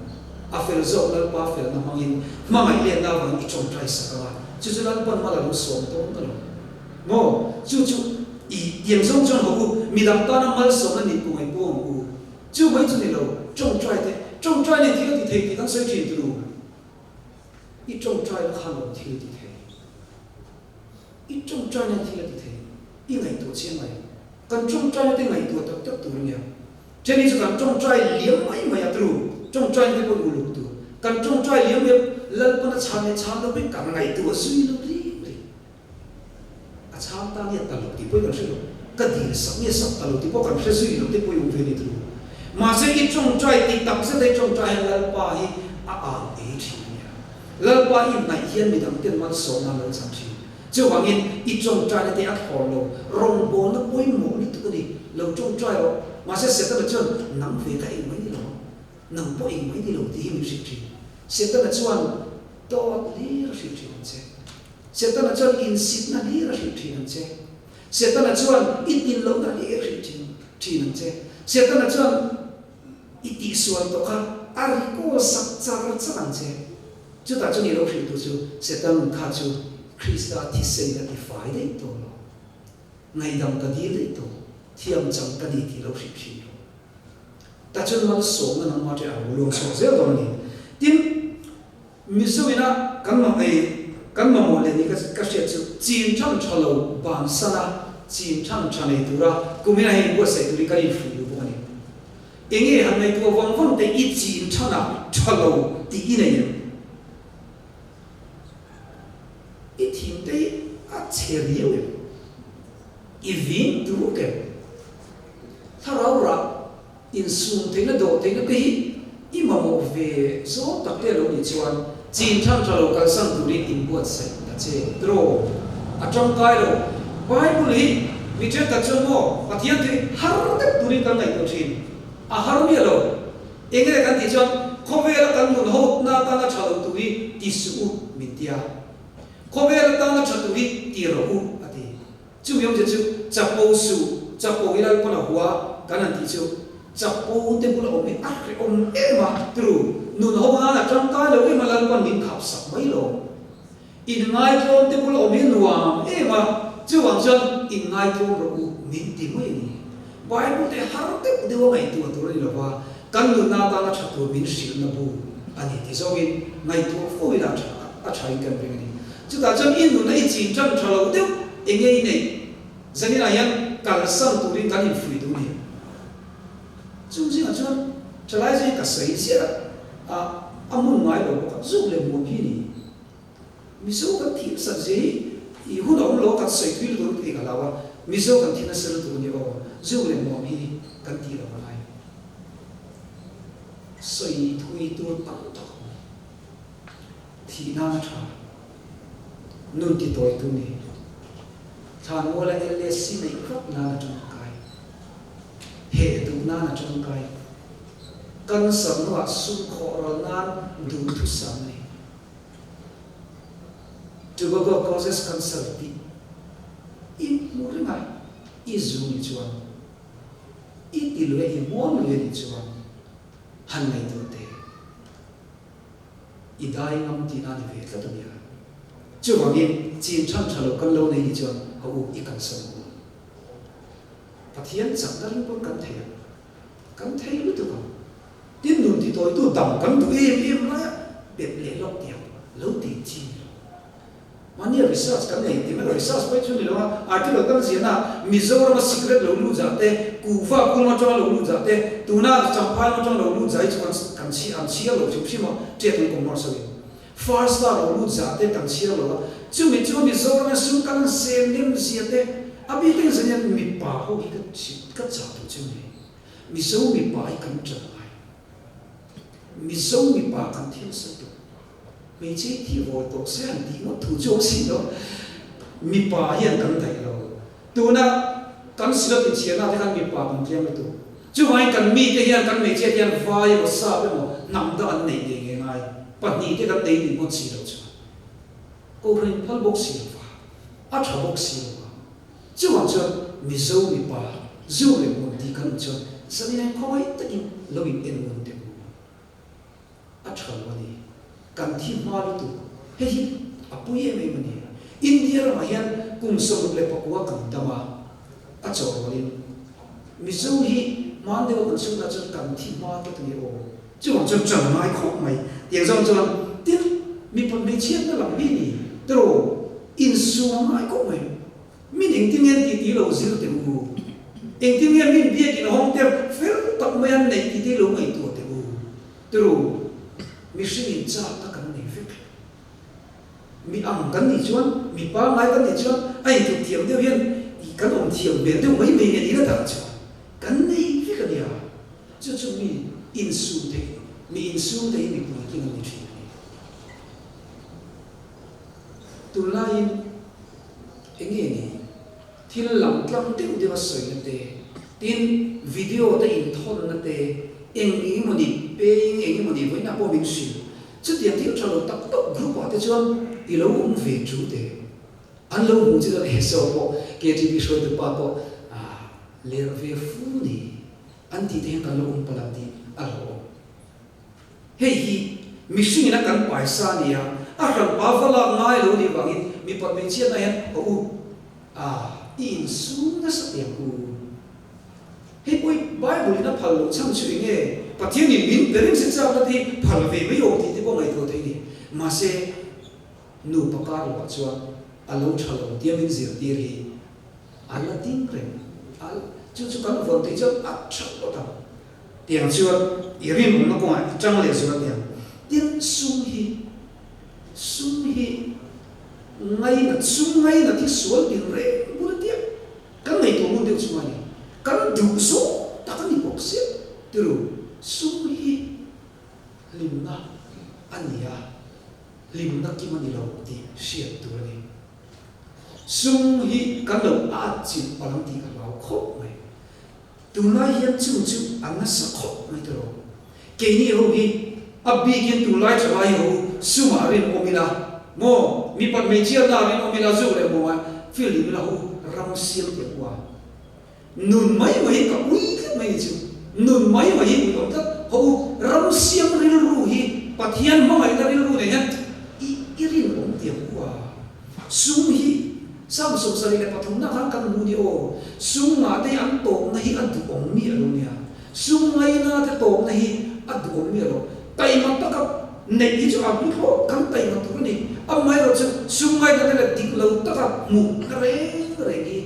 A fel zawk Lalpa felna hmangin hmangaih lenna avangin i tawngtai sak ang a, chu chu Lalpan mal a lo sawm dawn a lo. Maw? Chu chu i tiang zawng chuan haw u, midang tana malsawmna nih pawh ngaih pawh ang u. Chu mai chu ni lo, tawngtai te, tawngtai nen thil a ti thei tih kan sawi thin turu. I tawngtai na khan lo thil ti thei. I tawngtai nen thil a ti thei. I ngaihtuah chiang mai. Kan tawngtai na te ngaihtuah tak tak tur a nia. Cheni chu kan tawngtai liam mai mai a tru, tawngtai te pawh uluk tur. Kan tawngtai liam liam Lalpan a chhan leh chhan lo pawhin kan ngaihtuah zui lo rik rik. A chhang ta nge ta lo tih pawhin kan hre lo. Ka dil sak nge sak ta lo tih pawh kan hre zui lo te pawhin awm ve a ni tru. Mahse i tawngtai tih tak zet a i tawngtai hian Lalpa hi a ang ei thin a nia. Lalpa i hnaih hian midang ten malsawmna an lo chang thin. Chuvangin, i tawngtaina te a thlawn lo, rawngbawlna pawimawh lutuk a ni, lo tawngtai rawh. Mahse, Setana chuan, Nang ve ka eng mai ni lo ang, nang pawh eng mai ni lo tih hi min hrilh thin. Setana chuan dawt hlir a hrilh thin ang che. Setana chuan insitna hlir a hrilh thin ang che. Setana chuan i tin lohna hlir a hrilh thin thin ang che. Setana chuan i tihsual tawh kha a recall sak char char ang che. Chutah chuan i lo hrilhtu chu Satan kha chu Krista thisen ka ti fai daih tawh lo, ngaihdam ka dil daih tawh, thiam chang ka ni tih lo hrilh thin lo. Tah chuan malsawmna nangmah ṭe a lo luang chhuak zel dawn a ni. Tin, Mizo ina kan ma ei kan mamawh leh ni ka ka hriat chu chin ṭhan ṭha lo bansan a, chin ṭhan ṭha nei tura kumina hei inbuatsaih turin kan infuih duh bawk a ni. Enge han ngaihtuah vang vang te i chin than a tha lo tih i nei em? I thin te hi a chhe riau em? I vin turuk em? Thlarau rah insum theihna dawh theihna te hi i mamawh. mamawh ve zawng tak te lo nih chuan chin than tha lo kalsan turin inbuatsaih ta che. Draw a tangkai lo. Bible hi mi thenkhat chuan maw Pathian thu hi har deuh turin kan ngaihtuah thin. A har miah lo. Enge kan tih chuan khawvela kan nun ho na atana tha lo tur hi ti suh u min tia. Khawvel atana tha tur hi ti rawh u a ti. Chumi awmzia chu chapo suh, chapo hi Lalpawn a hua kan han tih chu chapo te bula awm hi a hrehawm em a, tru, nun ho nan a tangkai lo em a Lalpawn min khap sak mai lo. Inngaithlawm te bula awm hi a nuam em a, chuvang chuan inngaithlawm rawh u min ti mai a ni. Bible te har deuh deuh a ngaihtuah tur a ni lova, kan nunna atana tha tur min hrilhna bu a ni ti zawngin ngaihtuah fo ila a tha in kan ring a ni. Chutah chuan i nuna i chin tan tha lo deuh eng nge i neih? Zaninah hian kalsan turin kan infuih duh ni. Chung zingah chuan thalai zing ka sawi ziah a, a hmun ngai lo bawk a, zuk leh muam hi ni. Mizo kan thih nasat zia hi i hun a awm lo a, kan sawi tui lutuk tih ka hlau a, Mizo kan thi nasa lutuk a ni aw, zuk leh muam hi kan tih lo a lai. Sawi thui tur tam tak a awm. Thih nan a tha. Nun ti tawi tu ni. Thlanmuala LSC neih vak nan a tangkai. Heh duh nan a tangkai. Cancer hnuah sum khawh ral nan duhthusam a ni. Tobacco causes cancer tih i hmu reng a, i zu ni chuan, i ti lui a, i hmuam lui a nih chuan han ngaihtuah teh. I dai ngam tihna a ni ve tlat a nia. Chuvangin chin than tha lo kan lo nei nih chuan a u i kalsan u. Pathian chakna ring pawn kan thei a, kan thei lutuk ang. Tin nun ti tawitu dam kan duh em em lai a, pep leh lawk tiang lo ti chi ni lo. Mahnia research kan nei tih mai research pawh hi chu ni lo a, article kan ziahna ah Mizorama cigarette lo lut zah te, kuhva kung atanga lo lut zah te, tuna Champhai lam atanga lo lut zah hi chu kan kan chhiar an chhiar lo hrim hrim a, ṭiat an kawm nawr sawiin. First star lo lut zah te kan chhiar lo a, chumi chu Mizorama sum kan han sem nem zia te, a bik takin zan hian mipa ho hi ka ka chah duh chu ni. Mizo mipa hi kan ṭan ngai. Mizo mipa kan thil sa duh. Hmeichhe thi vawi tawh se han tih ngawt thu chu awm si lo. Mipa hian kan daih lo. Tuna kan silot inchhiarna te khan mipa kan tliang lutuk. Chuvangin kan mite hian kan hmeichhia te hian vai emaw sap emaw hnam dang an nei ngei ngei ngai. Pahnih te kan nei nih ngawt si lo chuan Kohhran in phal bawk si lo va, a tha bawk si lo va. Chuvang chuan Mizo mipa zu leh hmun tih kan awm chuan zanin khawngaih takin lo in en ngun teh u. A tha lo a ni. Kan thi hma lutuk. Hei hi a pui em em a ni. India ramah hian kum 64 kan dam a, a chawh rualin Mizo hi hman deuha kan chhunah chuan kan thi hma tlat a ni aw. Chuvang chuan ṭan ngai khawp mai. Tiang zawng chuan tin mipa hmeichhiatna lam hi ni tiraw insuam ngai khawp mai. Min engtin nge an tih tih lo zir teh u. Engtin nge min biakin hawng te fel tak mai an neih tih te lo ngaihtuah teh u. Tiraw mihring in chak ta kan nei vek. Mi ang kan nih chuan, mi pangngai kan nih chuan a inthup thiam deuh hian kan awm thiam hmel deuh mai mai nge ni la tak chuan kan nei vek a nia. Chu chu mi insum theih, mi insum te hi mi puitling an ni thin a ni. Tunlaiin eng nge ni thil lang tlang deuh deuh a sawina te, tin video te inthawnna te, eng eng emawni peng eng emawni vawiinah pawh min hrilh. Chutiang thil tha lo tak tak group ah te chuan i lo awm ve chu te. An lo hmuh che chuan Esau pawh KTV hruaitu pa pawh lerh ve fu ni. An tih te hian kan lo awm palh ang tih a hlauhawm. Hei hi mihringin a kan paisa a nia, a hranpa va lak ngai lo nih vangin mipat hmeichhiatna hian a u a i insum nasa teh ang u. Hei pawh hi Bible in a phal loh chhan chu eng nge? Pathianin min pe reng se chakna te hi phal ve mai awm tih te pawh ngaihtuah theih a ni. Mahse, nupa kar lovah chuan a lo tha lo tia min zirtir hi A la ding reng a, chu chu kan vawn theih chuan a tha ngawt ang. Tiang chuan i rinawmna kawngah i tang leh zual tiang. Tin, sum hi, sum hi ngainat, sum ngainat hi sual tin reng bul a tia. Kan ngaihtuah ngun deuh chu a ni. Kan duh zawng tak a ni bawk sia. Tiru, sum hi. a ni lo tih hriat tur a ni. Sum hi kan lo atchilh palh ang tih ka hlau khawp mai. Tunlai hian chu chu a nasa khawp mai tawh lo. Keini ho hi a bikin tunlai thalai ho sumah rin awm ila maw, mipat hmeichhiatna rin awm ila zu leh maw feel dim ila ho ram siam teh ang u a. Nun mai mai hi ka ui tlat mai ni chu. Nun mai mai hi ui awm tlat. Ho u, ram siam rilru hi Pathian hmangaihna rilru nei hian i i rinawm tiang u a. Sum hi Sam 73 na khan kan hmu ni aw. Sum ngah te hi an tawpna hi a duhawm mi a lo nia. Sum ngaina te tawpna hi a duhawm mi a lo. Taima taka neih hi chu a hmu thlawt kan taima tur a ni. Amaherawhchu sum ngaina te leh dik lo taka hmuh na reng reng hi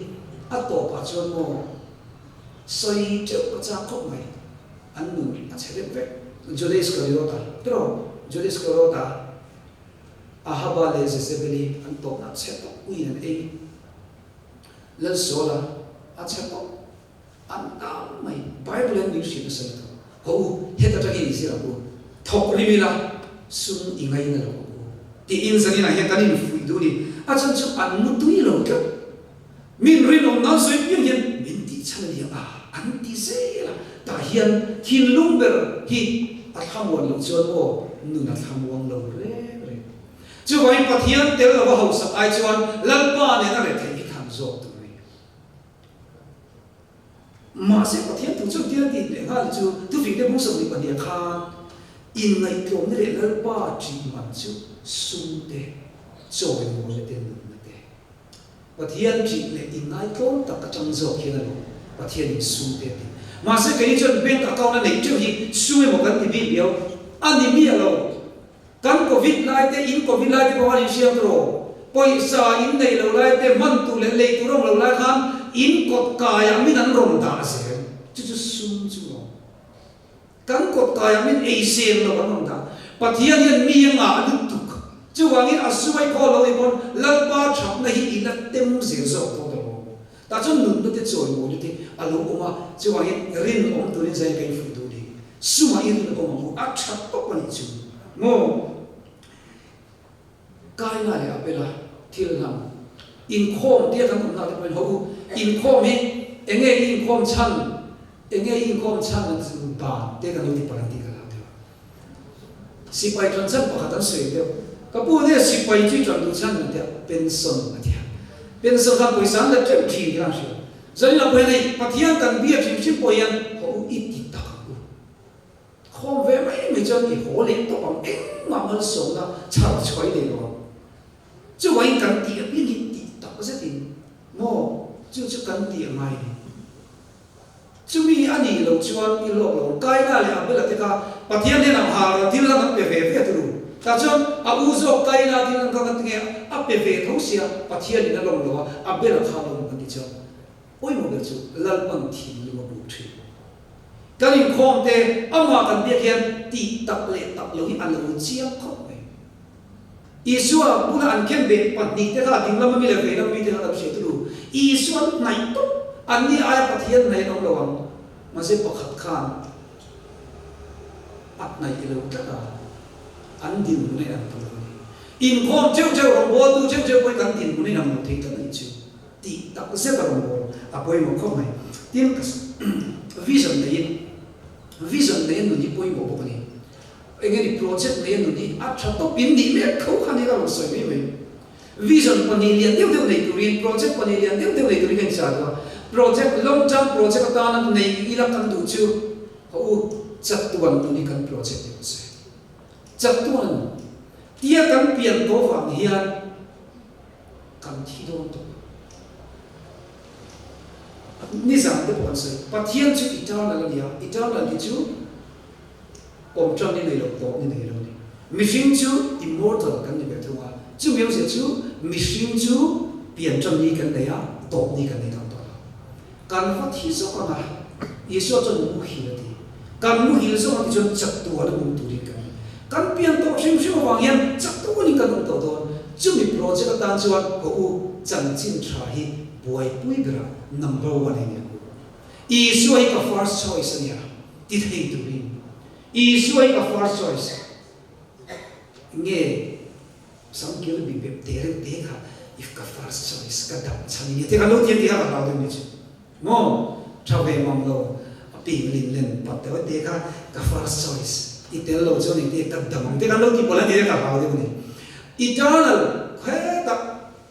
A tawpah chuan maw sawi teuh ka chak khawp mai, an nun a chhe deuh vek. Juda Iskariota, tiraw? Juda Iskariota, Ahaba leh Jezebeli an tawpna a chhe tawp, uiin an ei. Lalsuala a chhe tawp, an tam mai. Bible hian min hrilh nasa lutuk. Haw u, heta tangin i zir ang u, thawk rim ila, sum i ngaina lo ang u tiin zaninah hian kan infuih duh a ni. A chhan chu an mutui lo tlat. Min rinawm nan sawi piang hian min tih chhan a ni ang a, an ti zel a. Tah hian thinlung ber hi a thlamuan loh chuan maw nun a thlamuang lo reng reng. Chuvangin Pathian tel lova hausak ai chuan Lalpa nen a retheih hi than zawk tur a ni. Mahse Pathian thu chuan tia tih leh nghal chu thufingte bung 22 khan inngaihtlawmna leh Lalpa ṭih man chu sum te, chawimawina te, nunna te. Pathian ṭih leh inngaihtlawm tak aṭang zawk hian a lo Pathian in sum te a ti. Mahse kei chuan bank account a neih ṭeuh hi sum emaw kan ti bik viau a ni miah lo. Kan covid lai te, in covid lai te pawh khan in hriat rawh. Pawisa in nei lo lai te, hman tur leh lei tur awm lo lai khan in kawt kaiah min an rawn dah zel. Chu chu sum chu lo. Kan kawt kaiah min ei seng lo an rawn dah. Pathian hian mi a ngah lutuk. Chuvangin a sumai khaw lo ni pawn Lalpa thapna hi i la tem zel zawk dawn ta lo. Tah chuan nunna te chawimawi te a lo awm a, chuvangin rinawm turin zai ka infuih duh ni. Sumah i rinawm ang u, a tha tawp a nih chu maw? Kaina leh Abela thil hnam inkhawm tia kan awmna te pawhin haw u, inkhawm hi enge i inkhawm chhan, enge i inkhawm chhan an ti dan te kan lo ti palh ang tih ka hlau deuh a. Sipai ṭan chhan pakhat an sawi deuh. Ka pu nia sipai chu i ṭan duh chhan an tia, pension a tia. Pension khan pawisa an la ṭeuh ṭhin kha an hria. Zanin a pawhin hei Pathian kan bia hrim hrim pawh hian haw u i ti tak ang u. Khawm ve mai mai chuan i haw leh tawp ang engmah malsawmna chhar chhuai nei lo ang. Chuvangin kan tih apiang hi tih tak zetin maw chu chu kan tih a ngai a ni. Chumi a nih loh chuan i lawk lo. Kaina leh Abela te kha Pathian hnenah hal ral thil lan an pe ve ve turu. Tah chuan a u zawk Kaina thil lan kha ka tinge a pe ve tho sia Pathianin a lawm lo a, Abela kha a lawm kan ti chuan pawimawh ber chu Lalpan thinlung a buk thin. Kan inkhawm te amah kan biak hian tih tak leh tak lo hi a lo chiang khawp mai. Isua bula an khen beh pahnihte kha dinglam ami leh veilam mite kha kan hriat turu. Isua an hnaih tawp, anni aia Pathian hnaih an awm lo ang. Mahse pakhat khan a hnaih lo tlat a, an dinhmun a inang ta lo a ni. Inkhawm theuh theuh, rawngbawltu theuh theuh pawhin kan dinhmun a inang lo thei tlat a nih chu. Tih tak zet a rawnbawl a pawimawh khawp mai. Tin, vision neiin, vision nei a nun hi pawimawh bawk a ni. Eng nge ni project nei a nun hi a tha tawp in nih mek tho kha nia ka rawn sawi mai mai. Vision pahnih lian deuh deuh nei turin project pahnih lian deuh deuh nei turin ka inchah duh a. Project long term project atana nei ila kan duh chu haw u chatuan nun hi kan project ni rawh se. Chatuan tia kan pian tawh vang hian kan thi dawn tawh. Nizan te pawh kan sawi Pathian chu eternal a ni a, eternal hi chu Awm ṭan ni nei lo, tawp ni nei lo ni. Mihring chu immortal kan ni ve thung a, chumi awmzia chu mihring chu pian ṭan ni kan nei a, tawp ni kan nei dawn tawh lo. Kan va thi zawk ang a, Isua chuan muhil a ti. Kan muhil zawk ang ti chuan chatuan a um turin kan ni. Kan pian tawh hrim hrim avang hian chatuanin kan um tawh dawn. Chumi project atan chuan haw u chanchin ṭha hi buaipui berah number one a ni ang u. Isua hi ka first choice a nia ti thei turin Isua hi ka first choice nge Samkir bi bep te reuh te kha if ka first choice ka dam chhan i nia te kha lo ti a ti kha ka hlau deuh ni chu maw tha ve mang lo a ping lin len pat deuh te kha ka first choice i tel lo chuan engte ka dam ang te kha lo ti pawl a ti kha ka hlau deuh a ni. Eternal khetah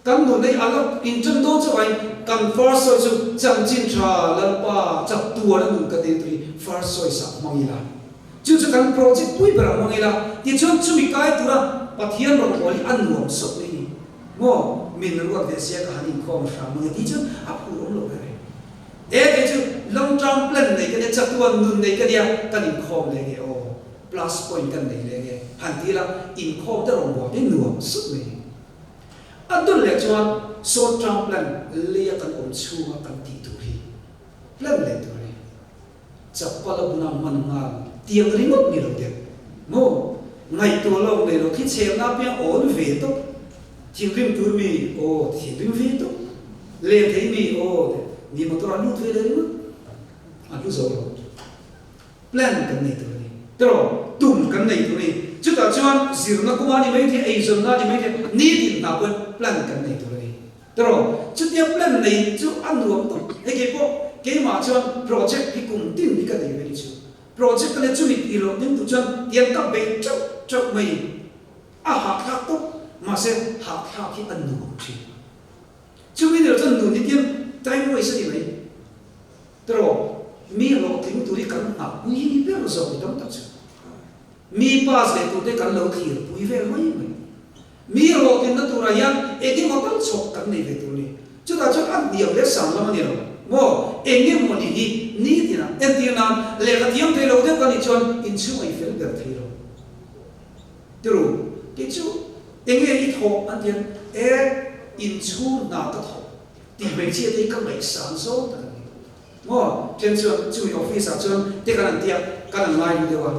kan nun hi a la inṭan dawn chauh ain kan first choice chu chanchin tha Lalpa chak tuar a nun ka tir tur hi first choice ah hmang ila. Chu chu kan project pui ber a hmang ila, tichuan chumi kai tura Pathian rawn hawl hi a nuam sawt mai ni maw? Min ruat ve sia ka han inkhawm hram ang e tih chuan a phur awm lo ber e. E kei chu long term plan nei ka nia, chatuan nun nei ka nia, kan inkhawm leh nge aw, plus point kan nei leh nge han ti ila inkhawm te rawn buat hi nuam sawt mai ni. A dawt leh chuan short term plan leia kan awm chhunga kan tih tur hi plan leh tur a ni. Chapal a buna hman nghal tiang ringawt ni lo deuh maw? Ngaihtuah lawk nei lo thlichhemna apiang awn ve tawp, thinrim tur mi aw thinrim ve tawp, len thei mi aw ni motor a lut ve leh ringawt a hlu zo lo. Plan kan nei tur a ni. Tiraw? Tum kan nei tur a ni. Chutah chuan zirna kuma ni mai thei, eizawnna ni mai thei, nitin hna pawhin plan kan nei tur a ni. Tiraw? Chutia plan nei chu a nuam tawp. Hei kei pawh keimah chuan project hi kum tin hi ka nei ve ni chu. Project ka nei chumi tih loh ding tur chuan tiang ka bei teuh teuh mai. A hahthlak tawp. Mahse hahthlak hi a nuam thin. Chumi ni loh chuan nun hi tiang time waste a ni mai. Tiraw? Mi hlawhtling tur hi kan nghahpui ber zawk ni tam tak chu. Mi pass leh turte kan lo thlirpui vel mai mai. Mi hlawhtlinna turah hian eng emaw tal chhawk kan nei ve tur a ni. Chutah chuan a hniam leh sang lam a ni lo maw? Eng emaw ni hi nitina entir nan lehkha thiam thei lo deuh ka nih chuan inchhung a i fel ber thei lo. Tiru, kei chu eng nge i thawh an tian e, inchhung hna ka thawh tih hmeichhia te hi ka ngaihsan zawng tak a ni. Maw? Then chuan chumi office ah chuan te kan han tia, kan han ngai lu deuh a.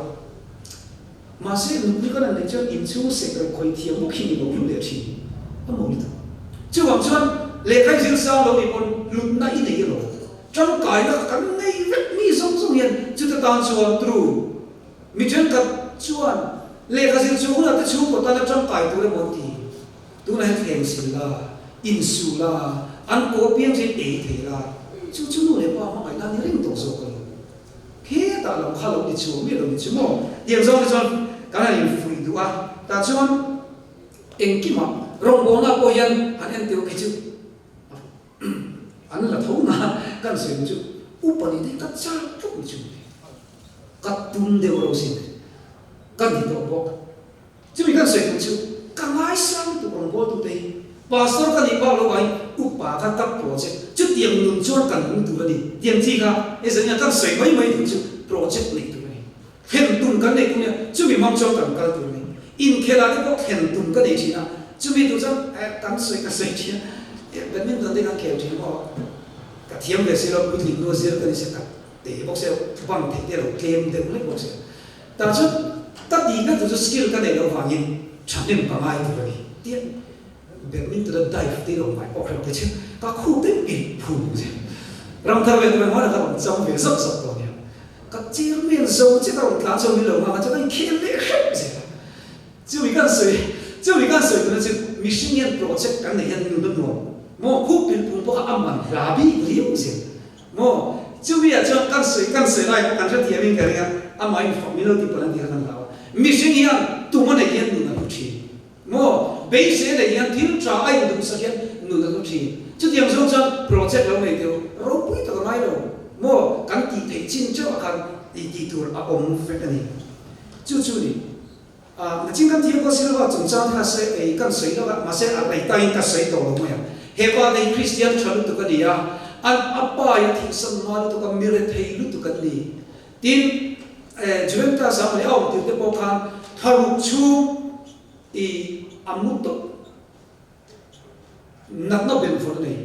Mahse nupui kan han neih chuan inchhung sek reuh khawih thiam bawk hi ni lo hlu leh thin a maw lutuk. Chuvang chuan lehkha i zir sang lo nih pawn hlutna i nei elo. Tangkaina kha kan nei vek mi zawng zawng hian chuta tan chuan tru mi thenkhat chuan lehkha zir chhuah hunah te chhungkaw tana tangkai tur emaw an ti. Tunah hian thleng sil la, insu la, an kaw piang chu in ei thei la, chu chu nu leh pa hmangaih nan i ring tawh zawk a lo. Khetah lam kha lo ni chu, mi lo ni chu maw? Tiang zawng te chuan kan han infuih duh a, tah chuan engkimah rawngbawlna pawh hian han en teuh khi chu an la tho na kan sawi chu upa nih te hi ka chak tawp ni chu ka tum deuh ro sin ka ni tawh bawk. Chumi kan sawi tur chu ka ngaisang lutuk rawn bawl tute hi Pastor ka nih bak lo vangin upa kha ka project chutiang nun chuan kan hung tur a ni tiang chi kha hei zan ina kan sawi mai mai tur chu project neih tur a ni thlen tum kan neih tur nia chumi hmang chuan kan kal tur a ni inkhelh ah te pawh thlen tum ka nei thin a chumi tur chuan eh kan sawi ka sawi thin a badminton te kan khel thin maw ka thiam ve si lo puitling hnu a zir ka ni sia ka te bawk sia bang theih te lo tlem deuh hlek bawk sia. Tah chuan ka tih ka tur chu skill ka neih loh vangin thahnem ka ngai tur a ni tia badminton a dive te lo ngai pawh hrelo te chu ka khup te pilh phung che. Ramthar ve tur engmah ka rawn chang ve zawk zawk tawh nia. Ka chairman zo che ka rawn tlan chuan min lo nghak a chuan ka inkhel leh hrep zel a. Chumi kan sawi chumi kan sawi tuna chu mihring hian project kan neih hian nun a nuam maw khup pilh phung pawh kha a man hla bik riau zel. Maw? Chumi ah chuan kan sawi kan sawi lai pawh kan hrethiam in ka ring a, amah in fak min lo ti palh an tih kha kan hlau a. Mihring hian tum a neih hian nun a hlu thin. Maw? Beisei a neih hian thil tha a induhsak hian nun a hlu thin. Chutiang zawng chuan project lo nei teu ropui tak a ngai lo. Maw? Kan tih theih chin teuh ah khan tih tih tur a awm vek a ni. Chu chu ni. A, nachin kan thiam ko Silva chungchang kha se ei kan sawi lawk a, mahse a rei tain ka sawi tawh lo mai ang. He pa nei Kristian tha lutuk a ni a, an a pa in a thihsan hma lutuk a, mi rethei lutuk an ni. Tin, eh, Juventus a mawni a awm tir te pawh khan tharuk chhung i a mu tawp. Natna benvawn a nei.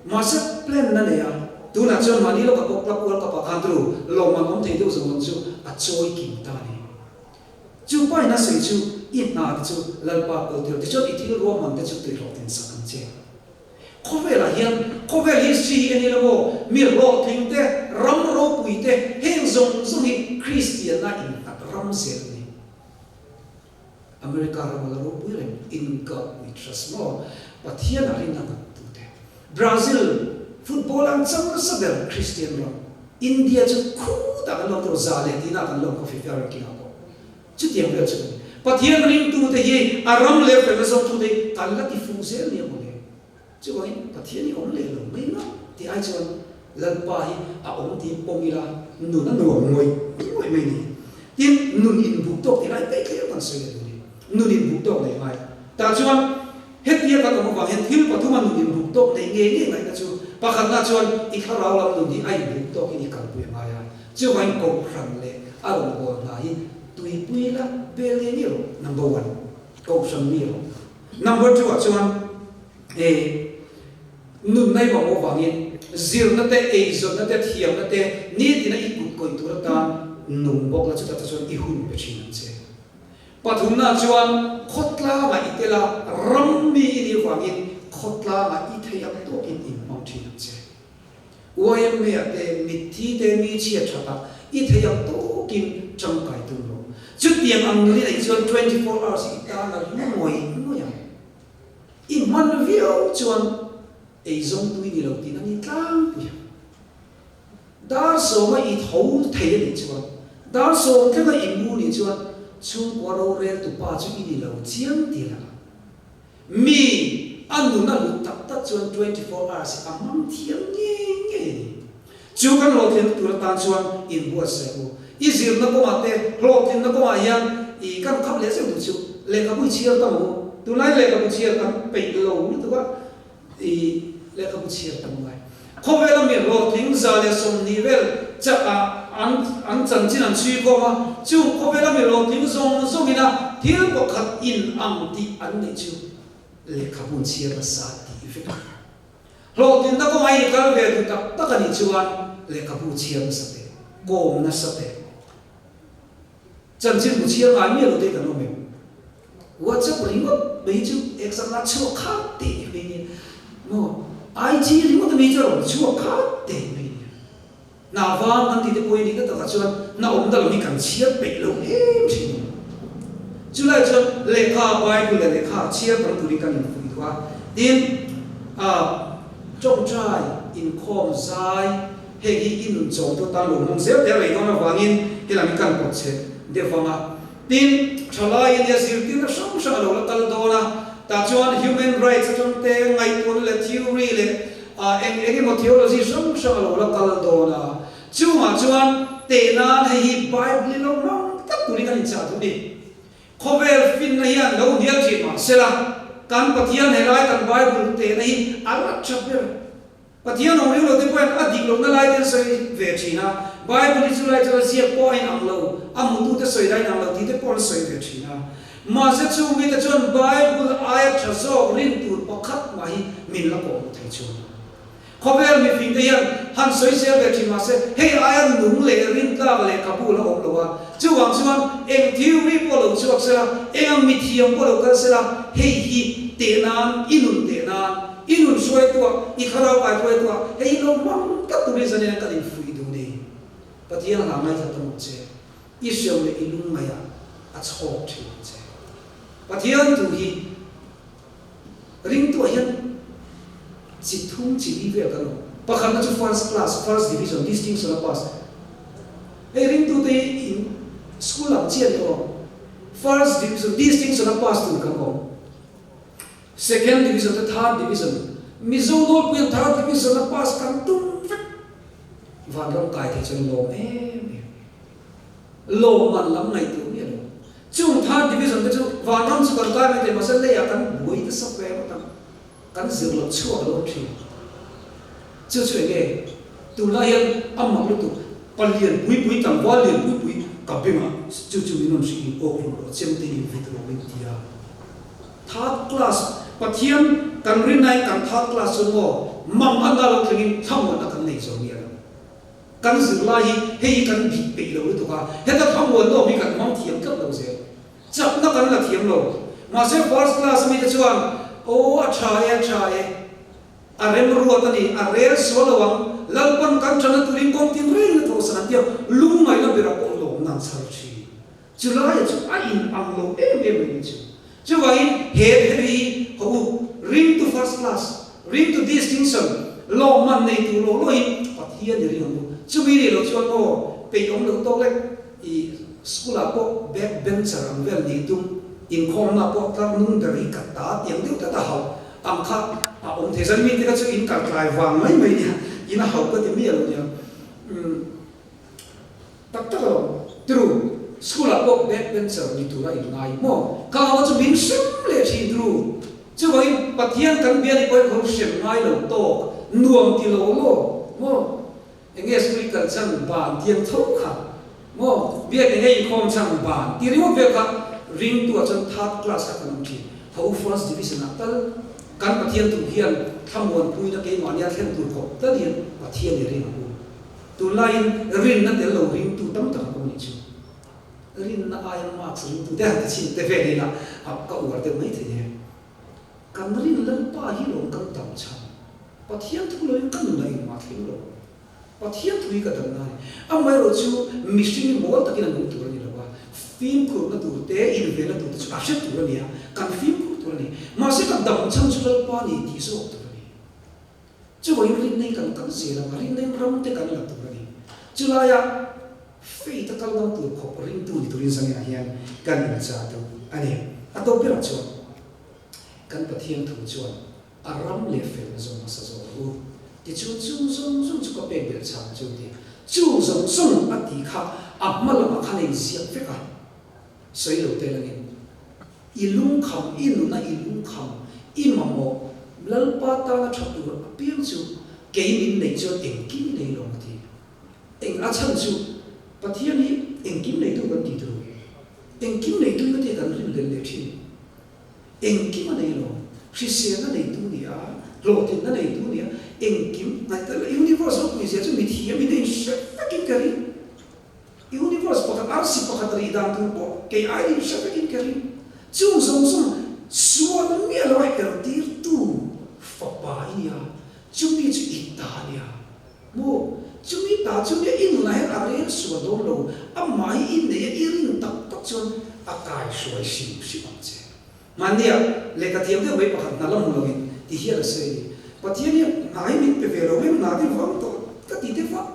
Mahse plan a nei a, tunah chuan mahni lawka pawh Club World Cup ah khan turu lawmman awm thei deuh zawng zawng chu a chawi kim ta a ni. Chu pa in a sawi chu i hna te chu Lalpa kawl tir tichuan i thil ruahman te chu tuihlawh tin sak ang che. Khawvelah hian khawvel history hi en ila maw mi hlawhtling te, ram ropui te heng zawng zawng hi Kristianna innghat ram zel a ni. America rama la ropui reng in God we trust maw Pathian a rin a ngat tute Brazil football an chang nasa ber Christian ram India chu khutah kan lo tur za leh tihna kan lo khaw FIFA ranking ah pawh chutiang vel chu kan ni Pathian ringtute hi a ram leh felna zawngtute hi kan la ti fuh zel nia mawle. Chuvangin Pathian hi awm leh lo mai ngam tih ai chuan Lalpa hi a awm tih pawm ila nun a nuam ngawih ngawih mai ni. Tin, nun inbuk tawk tih lai daih thleng kan sawi leh duh ni. Nun inbuk tawk nei ngai. Tah chuan hetia kan awm avang hian thil pathuma nun inbuk tawk nei ngei ngei ngaihna chu pakhatna chuan i thlarau lam nun hi a inbuk tawkin i kalpui a ngai a. Chuvangin Kohhran leh a rawngbâwl hna hi tuipui la bel ngei ngei rawh, number one, Kohhran mi rawh. Number two ah chuan e nun nai vang avangin zirna te, eizawnna te, thiamna te nitina i kut kawih tur atan nung bawk la chutah te chuan i hun pe thin ang che. Pathumna chuan khawtlangah i tel a, ram mi i nih avangin khawtlangah i thei ang tawkin inhmang thin ang che. YMA ah te mitthi te mi chhiat that a i thei ang tawkin tangkai tum lo. Chutiang ang nuni neih chuan 24 hours i tan a hlu ngawih ngawih ang. I hman viau chuan eizawng tui ni lo tih a ni tlangpui ang. Dar sawma i tho thei a nih chuan, dar sawm thlenga i mu nih chuan chhungkua rorel tupa chu i ni lo chiang ti la. Mi a nun a hlut tak tak chuan 24 hours hi a hmang thiam ngei ngei a ni. Chu kan hlawhtlinna tur atan chuan inbuatsaih u. I zirna kawngah te, hlawhtlinna kawngah hian i kan khap leh zeuh duh chu lehkhabu i chhiar tam ang u. Tunlai lehkhabu chhiar kan peih lo lutuk a, i lehkhabu chhiar tam ngai. Khawvela mi hlawhtling 120 vel chak ah an an chanchin an chhui khawm a, chung khawvela mi hlawhtling zawng zawng ina thil pakhat in ang tih an neih chu lehkhabu an chhiar nasa tih vek a ni. Hlawhtlinna kawngah i kal ve duh tak tak a nih chuan lehkhabu chhiar nasa teh, kawm nasa teh. Chanchinbu chhiar ngai miah lo te kan awm em? WhatsApp ringawt mai chu exam la chhuak khat teh mai nia maw? IG ringawt mai chu a rawn chhuak khat teh mai nia. Hna vang kan tih te pawh hi nihna takah chuan hna awm ta lo hi kan chhiar peih lo em thin a ni. Chulai chuan lehkha, Bible leh lehkha chhiar tam turin kan infuih duh a. Tin, ah tawngtai, inkhawm, zai, Heng hi i nun chawmtu atan lo hmang zel te a rei dawn avangin helam hi kan pawt chhe deuh vang a. Tin, thalai ania zirtirna hrang hrang a lo la kal dawn a, tah chuan human rights atang te ngaihtuahna leh theory leh eng eng emaw theology hrang hrang a lo la kal dawn a. Chungah chuan teh nan hei hi Bible i lo hmang tak turin kan inchah duh ni. Khawvel finna hian lo hnial thin mah sela, kan Pathian helai kan Bible tehna hi a la tha ber. Pathian awm ring lo te pawhin a dik lohna lai te an sawi ve thin a, Bible hi chu lai chuan a ziak pawh a inang lo, a hmutute sawi lai inang lo tih te pawh an sawi ve thin a. Mahse chung mite chuan Bible aia tha zawk rin tur pakhat mah hi min la kawh hmuh thei chuan. Khawvel mifing te hian han sawi zel ve thin mahse hei aia nung leh rintlak lehkhabu la awm lo a, chuvang chuan eng theory pawh lo chhuak sela, eng ang mithiam pawh lo kal sela, hei hi teh nan, i nun teh nan, I nun hruaituah, i thlarau kai hruaituah, hei hi lo hmang tak turin zanin an kan infuih duh ni. Pathian hla ngaithla ta mawh che, i hreu leh i lungngaihah a chhawk thin ang che. Pathian tu hi ringtuah hian chi thum chi li vel kan awm. Pakhatna chu first class, first division, distinction a pass. Hei ringtute hi in school lam chiah ni aw. First division, distinction a pass tur kan awm. Second division te third division Mizo nawlpui an third division a pass kan tum vek vanram kai thei chuan lawm em em lawmman lam ngaihtuah miah lo chung third division te chu vanram chu kan kai mai thei mahse leiah kan buai nasa ve ngawt ang kan zir loh chhuak lo thin chu chu enge tunlai hian a mak lutuk palian pui pui tlangval lian pui pui ka bengah chu chu min rawn hrilh in awk hlawm rawh chemte in vit rawh min ti a. Third class, Pathian kan rinnain kan third class chu maw mang a na lo thlengin thlamuanna kan nei zo miah lo. Kan zirlai hi hei hi kan bih peih lo lutuk a, heta thlamuanna awm hi kan hmang thiam tlat lo zel. Chakna kan la thiam lo. Mahse first class ami te chuan aw a tha e a tha e, a remruat a ni, a rel sual lo ang, Lalpan kan tana turin kawng tin reng na thawhsan an tia, lungngaihna berah pawh lawmna an chhar thin. Chulai chu a in ang lo em em mai chu. Chuvangin he thil hi haw u, ring to first class, ring to distinction, lawmman nei tur lo loin Pathian i ring ang u. Chumi nih loh chuan aw, peih awm loh tawk lek i school ah pawh back bencher ang vel nih tum, inkhawmna pawh tlar nung ber hi ka ta tiang deuh tlat a hauh ang kha a awm thei. Zan mite kha chu in kal tlai vang mai mai nia, in a hauh ka ti miah lo nia. Umm. Tak tak lo, tru, school ah pawh back bencher ni tura in ngai maw? Ka ngau chu min hrem leh thin tru. Chuvangin Pathian kan bia ni pawhin khaw hrem ngai lo tawk, nuam ti lo maw? Maw? Enge school i kal chhan ban tiang tho kha maw? Biak enge inkhawm chhan ban ti ringawt vel kha ringtu ah chuan third class kha kan awm thin. Tho first division ah tal kan Pathian tur hian thlamuanpuina keimahnia thlen tur khawp tal hian Pathian i ring ang u. Tunlaiin rinna tel lo ringtu tam tak an awm nih chu. Rinna aia marks ringtu te han ti chhin te vel ila a ka uar deuh mai thei e. Kan rin Lalpa hi lawm kan dam chhan. Pathian thu loin ka nunah engmah thleng lo. Pathian thu hi ka damna a ni. Amaherawh chu mihring hi mawl takin a nung tur a ni lo a, fimkhurna tur te, invenna tur te chu a hre tur a ni a, kan fimkhur tur a ni. Mahse ka dam chhan chu Lalpa ni tih zawk tur a ni. Chuvangin rinna kan kal zel ang a, rinna ram te kan la tur a ni. Chulaia faith a kal ngam tur khawp ringtu ni turin zanginah hian kan inchah duh a ni. A tawp berah chuan kan Pathian thu chuan a ram leh felna zawng hmasa zawk rawh u. Tichuan chung zawng zawng chu ka pek belh chhan chu ti. Chung zawng zawng a tih kha a hma lamah khan a inziak vek a, sawi lo tel angin. I lungkham, i nuna i lungkham, i mamawh, Lalpa tana tha tur apiang chu kei min neih chuan engkim nei lo a ti. Eng a chhan chu Pathian hi engkim neitu kan ti tur. Engkim neitu hi ka ti kan rinhlelh leh thin. Engkim a nei lo. Hriselna neitu ni a, hlawhtlinna neitu ni a, engkim, universe ropui zia chu mithiam in a inhre vekin ka ring. Universe pakhat, arsi pakhat rih dan tur pawh kei aiin hre vekin ka ring. Chung zawng zawng sual miah lo a her tirtu fapa i nia, chumi chu i ta a nia. Maw? Chumi ta chu nia i nunah hian a rel sual dawn lo, amah hi i nei a i rin tak tak chuan a kai hruai hrim hrim ang che. Mahnia lehkha thiam deuh mai pakhat hna la hmu loin ti hian a sawi a ni. Pathian hian hna hi min pe ve lo em hna te vang tawh ka ti te vak.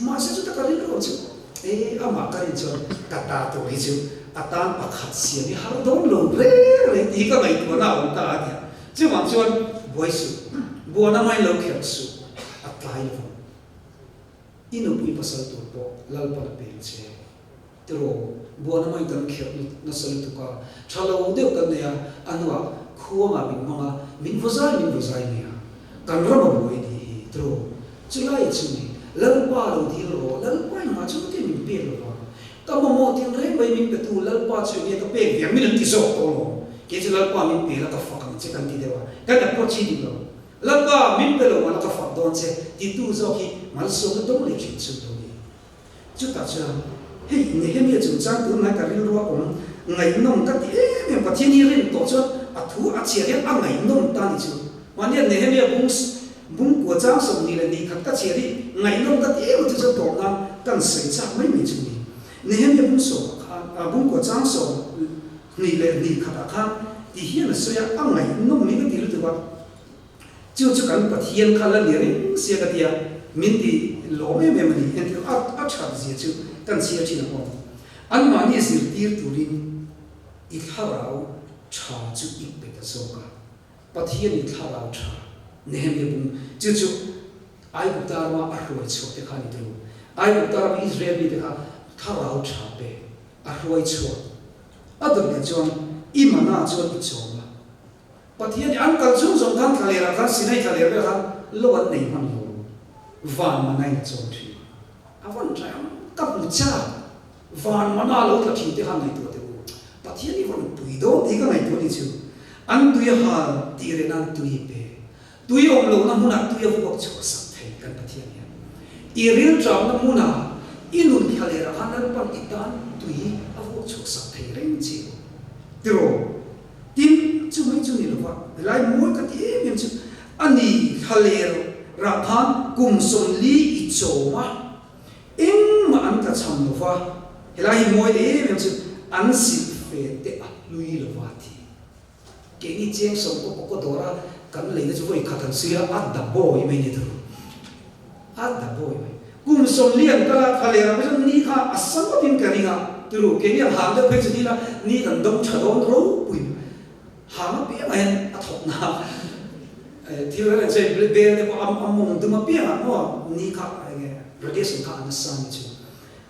Mahse chuta ka rilru ang chu e amah ka rin chuan ka ta tur hi chu a tan pakhat siam hi har dawn lo reng reng tih hi ka ngaihtuahna a awm ta a tia. Chuvang chuan buai suh, buana mai lo kherh suh a tlai lo vang. I nupui pasal tur pawh Lalpan a peng che. Tiraw, buana mai kan kherh nasa lutuk a, tha lo deuh kan nei a, a hnuah khuangah min hmang a, min vaw zai min vaw zai mai a, kan ram a buai tih hi tiraw, chulai chu ni, Lalpa lo dil rawh, Lalpa engmah chu ka min pek lo vang, ka mamawh tin reng mai min petu Lalpa chu enge ka pek ve ang min an ti zawk tawh lo, kei chu Lalpa min pe la ka fak ang che kan ti deuh a, kan approach hi dik lo, Lalpa min pe lo mah la ka fak dawn che titu zawk hi malsawmna dawng leh thin chu lo ni. Chutah chuan, hei Nehemia chungchang tunlai ka rilrua awm ngaihnawm ka ti em em, Pathian hi rin tawh chuan a thu a chhiar hian a ngaihnawm ta ni chu. Mahnia Nehemia bung bungkua chang 21 ka chhiar hi ngaihnawm ka ti em em chu chuan tawp nan kan sawi chak mai mai chu ni. Nehemia bung sawmah khan, bungkua chang 21 ah khan ti hian a sawi a, a ngaihnawm hi ka ti lutuk a. Chu chu kan Pathian kha la ni reng sia ka tia, min ti lawm em em a ni. Entir a a that zia chu kan chhiar thin ang aw. Anmahni zirtir turin i thlarau tha chu i pe ta zawk a. Pathian in thlarau tha Nehemia bung chu chu Aigupta rama a hruai chhuak te kha a ni turu. Aigupta rama Israel mite kha thlarau tha pe a hruai chhuak. A dawt leh chuan i mana chuan i chawm a. Pathian hi an kal chung zawng khan thlaler ah khan Sinai thlaler vel khan lo an nei hman lo van mana in a chawm thin. A van tha em ka hmu chak van mana lo tla thin te khan ngaihtuah teh u. Pathian hi van pui dawn tih ka ngaihtuah ni chu. An tui a hal tih reh nan tui pe. Tui awm lohna hmunah tui a vuak chhuah sak thei kan Pathian hian. I rilṭamna hmunah i nun thlaler ah khan Lalpan i tan tui a vuak chhuah sak thei reng che u. Tiraw? Tin, chu mai chu ni lova, helai mawi ka ti em em chu a ni, thlaler rah khan kum 40 i chawm a, engmah an tla chham lova, helai hi mawi em em chu an silhfen te a hlui lo va ti. Keini cheng sawm pawh pawh ka dawr a, kan leina chu vawi khat han suih a, a da bawi mai ni thung. A da bawi mai. Kum 40 an kal a, thla leh rang chuan ni kha a sa ngawtin ka ring a, turu keini ang hang deuh phei chu ni ila ni kan dawng tha dawn ropui. Hang apiangah hian a thawk na thil reng reng chuan bel te pawh a mawng dum apiangah maw ni kha enge radiation kha a nasa ni chu.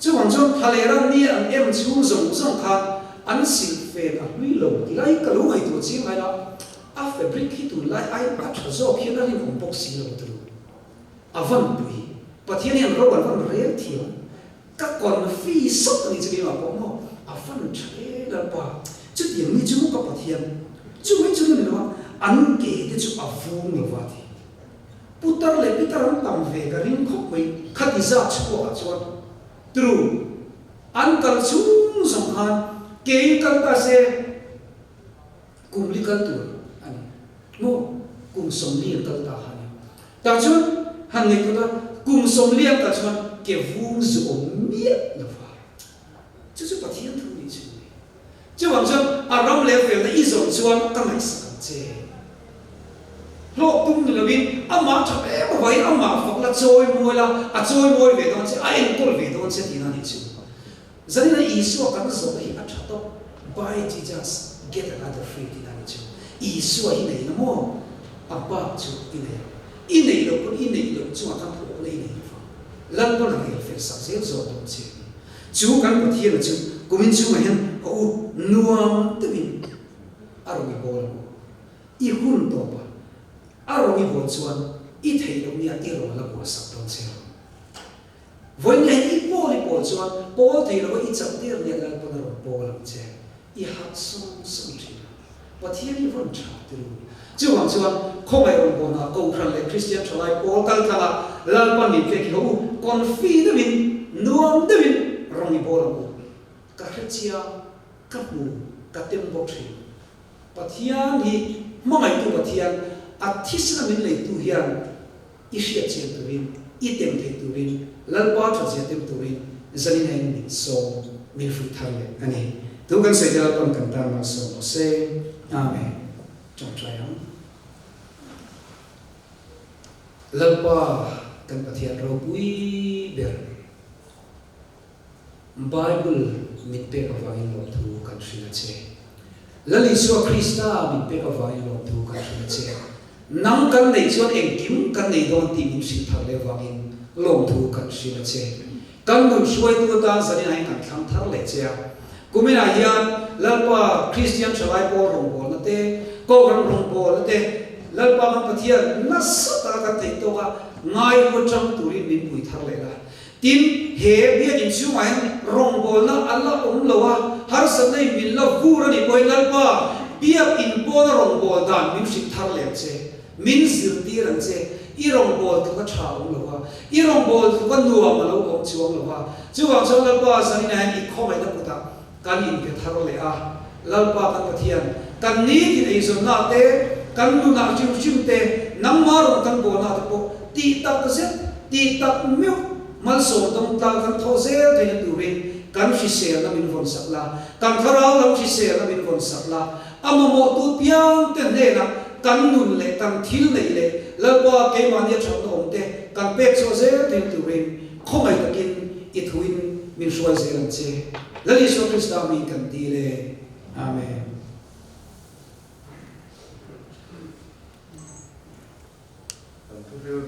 Chuvang chuan thlalera ni an em chhung zawng zawng khan an silhfen a hlui lo ti lai ka lo ngaihtuah chiang ngai la, a fabric hi tunlai ai a tha zawk hian a rinawm bawk si lo turu. A van pui. Pathian hian ro an van rel thiam. Ka confi sawt a ni chu keimah pawh maw a van tha e Lalpa. Chutiang mi chu maw ka Pathian. Chu mai chu ni lo a, an ke te chu a vung lo va ti. Putar leh pitar an tam ve ka ring khawp mai, khati zat chhuakah chuan tru an kal chhung zawng khan kein kal ta se kum li kal tur a ni maw, kum 40 an kal ta kha a ni. Tah chuan han ngaihtuah ta kum 40 an kal chuan ke vung zu awm miah lo va, chu chu Pathian thu nih chu a ni. Chuvang chuan a ram leh felna i zawh chuan ka ngaihsak ang che. Hlawh tum ni lovin amah tha em avangin amah fak la chawi mawi la, a chawi mawi ve dawn che, a enkawl ve dawn che tihna a nih chu. Zanina Isua kan zawh hi a tha tawp, Buy Jesus, get another free tihna a nih chu. Isua hi nei la maw? A bak chu i nei ang. I neih loh pawn i neih loh chungah khan hlawhna i nei lovang. Lalpan a rel fel sak zel zawk dawn che a ni. Chu kan Pathiana chu kumin chhungah hian ka u nuam deuhin a rawn i bawl ang u. I hun tawp a, a rawn i bawl chuan i theih loh nia i rawn la bual sak dawn che rawh. Vawiin hian i pawl i pawl chuan pawl thei lova i chauh der nia Lalpawn a rawn pawl ang che. I harh sawng sawng thin a, Pathian hi vawn tha ti ru. Chuvang chuan khawngaih rawn bawnah Kohhran leh Kristian thalai pawl kal tlangah Lalpan min pek hi ho u, confi deuhin, nuam deuhin rawn i bawl ang u. Ka hre chiang, ka hmu, ka tem bawk thin. Pathian hi hmangaihtu Pathian, a thisna min leitu hian i hriat chian turin, i tem theih turin, Lalpa thatzia tem turin zanin aiin min sawm, min fuih thar leh a ni. Tu kan sawi te Lalpa'n kan tan malsawm rawh se. Amen. Tawngtai ang. Lalpa kan Pathian ropui ber Bible min pek avangin lawmthu kan hrilh a che. Lal Isua Krista min pek avangin lawmthu kan hrilh a che. Nang kan neih chuan engkim kan nei dawn tih min hrilh thar leh avangin lawmthu kan hrilh a che. Kan nun hruaitu atan zanin ah hian kan thlang thar leh che a. Kuminah hian Lalpa Kristian Thalai Pawl rawngbawlna te, Kohhran rawngbawlna te, Lalpa kan Pathian nasa taka kan theih tawk a ngai hawchang turin min pui thar leh la. Tin, he biakinn chhungah hian rawngbawlna a la awm lo a, harsatna in min la vur a nih pawhin Lalpa, biakinn pawna rawngbâwl dan min hrilh thar leh ang che, min zirtir ang che, i rawngbâwl tluk a tha awm lo va, i rawngbâwl tluk a nuam a lo awm chuang lo va. Chuvang chuan Lalpa, zaninah hian i khawngaihna kutah kan inpe thar leh a, Lalpa kan Pathian, kan nitin eizawnna te, kan nunah hrim hrim te, nangmah rawn kan bawlna te pawh tih tak zet, tih tak meuh malsawm dawng tlang kan thawh zel theihna turin kan hriselna min vawn sak la, kan thlarau lam hriselna min vawn sak la, a mamawhtu piang te hnenah kan nun leh kan thil neih leh Lalpa keimahni a thatna awm te kan pek chhuah zel theihna turin khawngaih takin i thuin min hruai zel ang che. Lal Isua Krista mi kan dil e. Amen. Kan thuhrilh.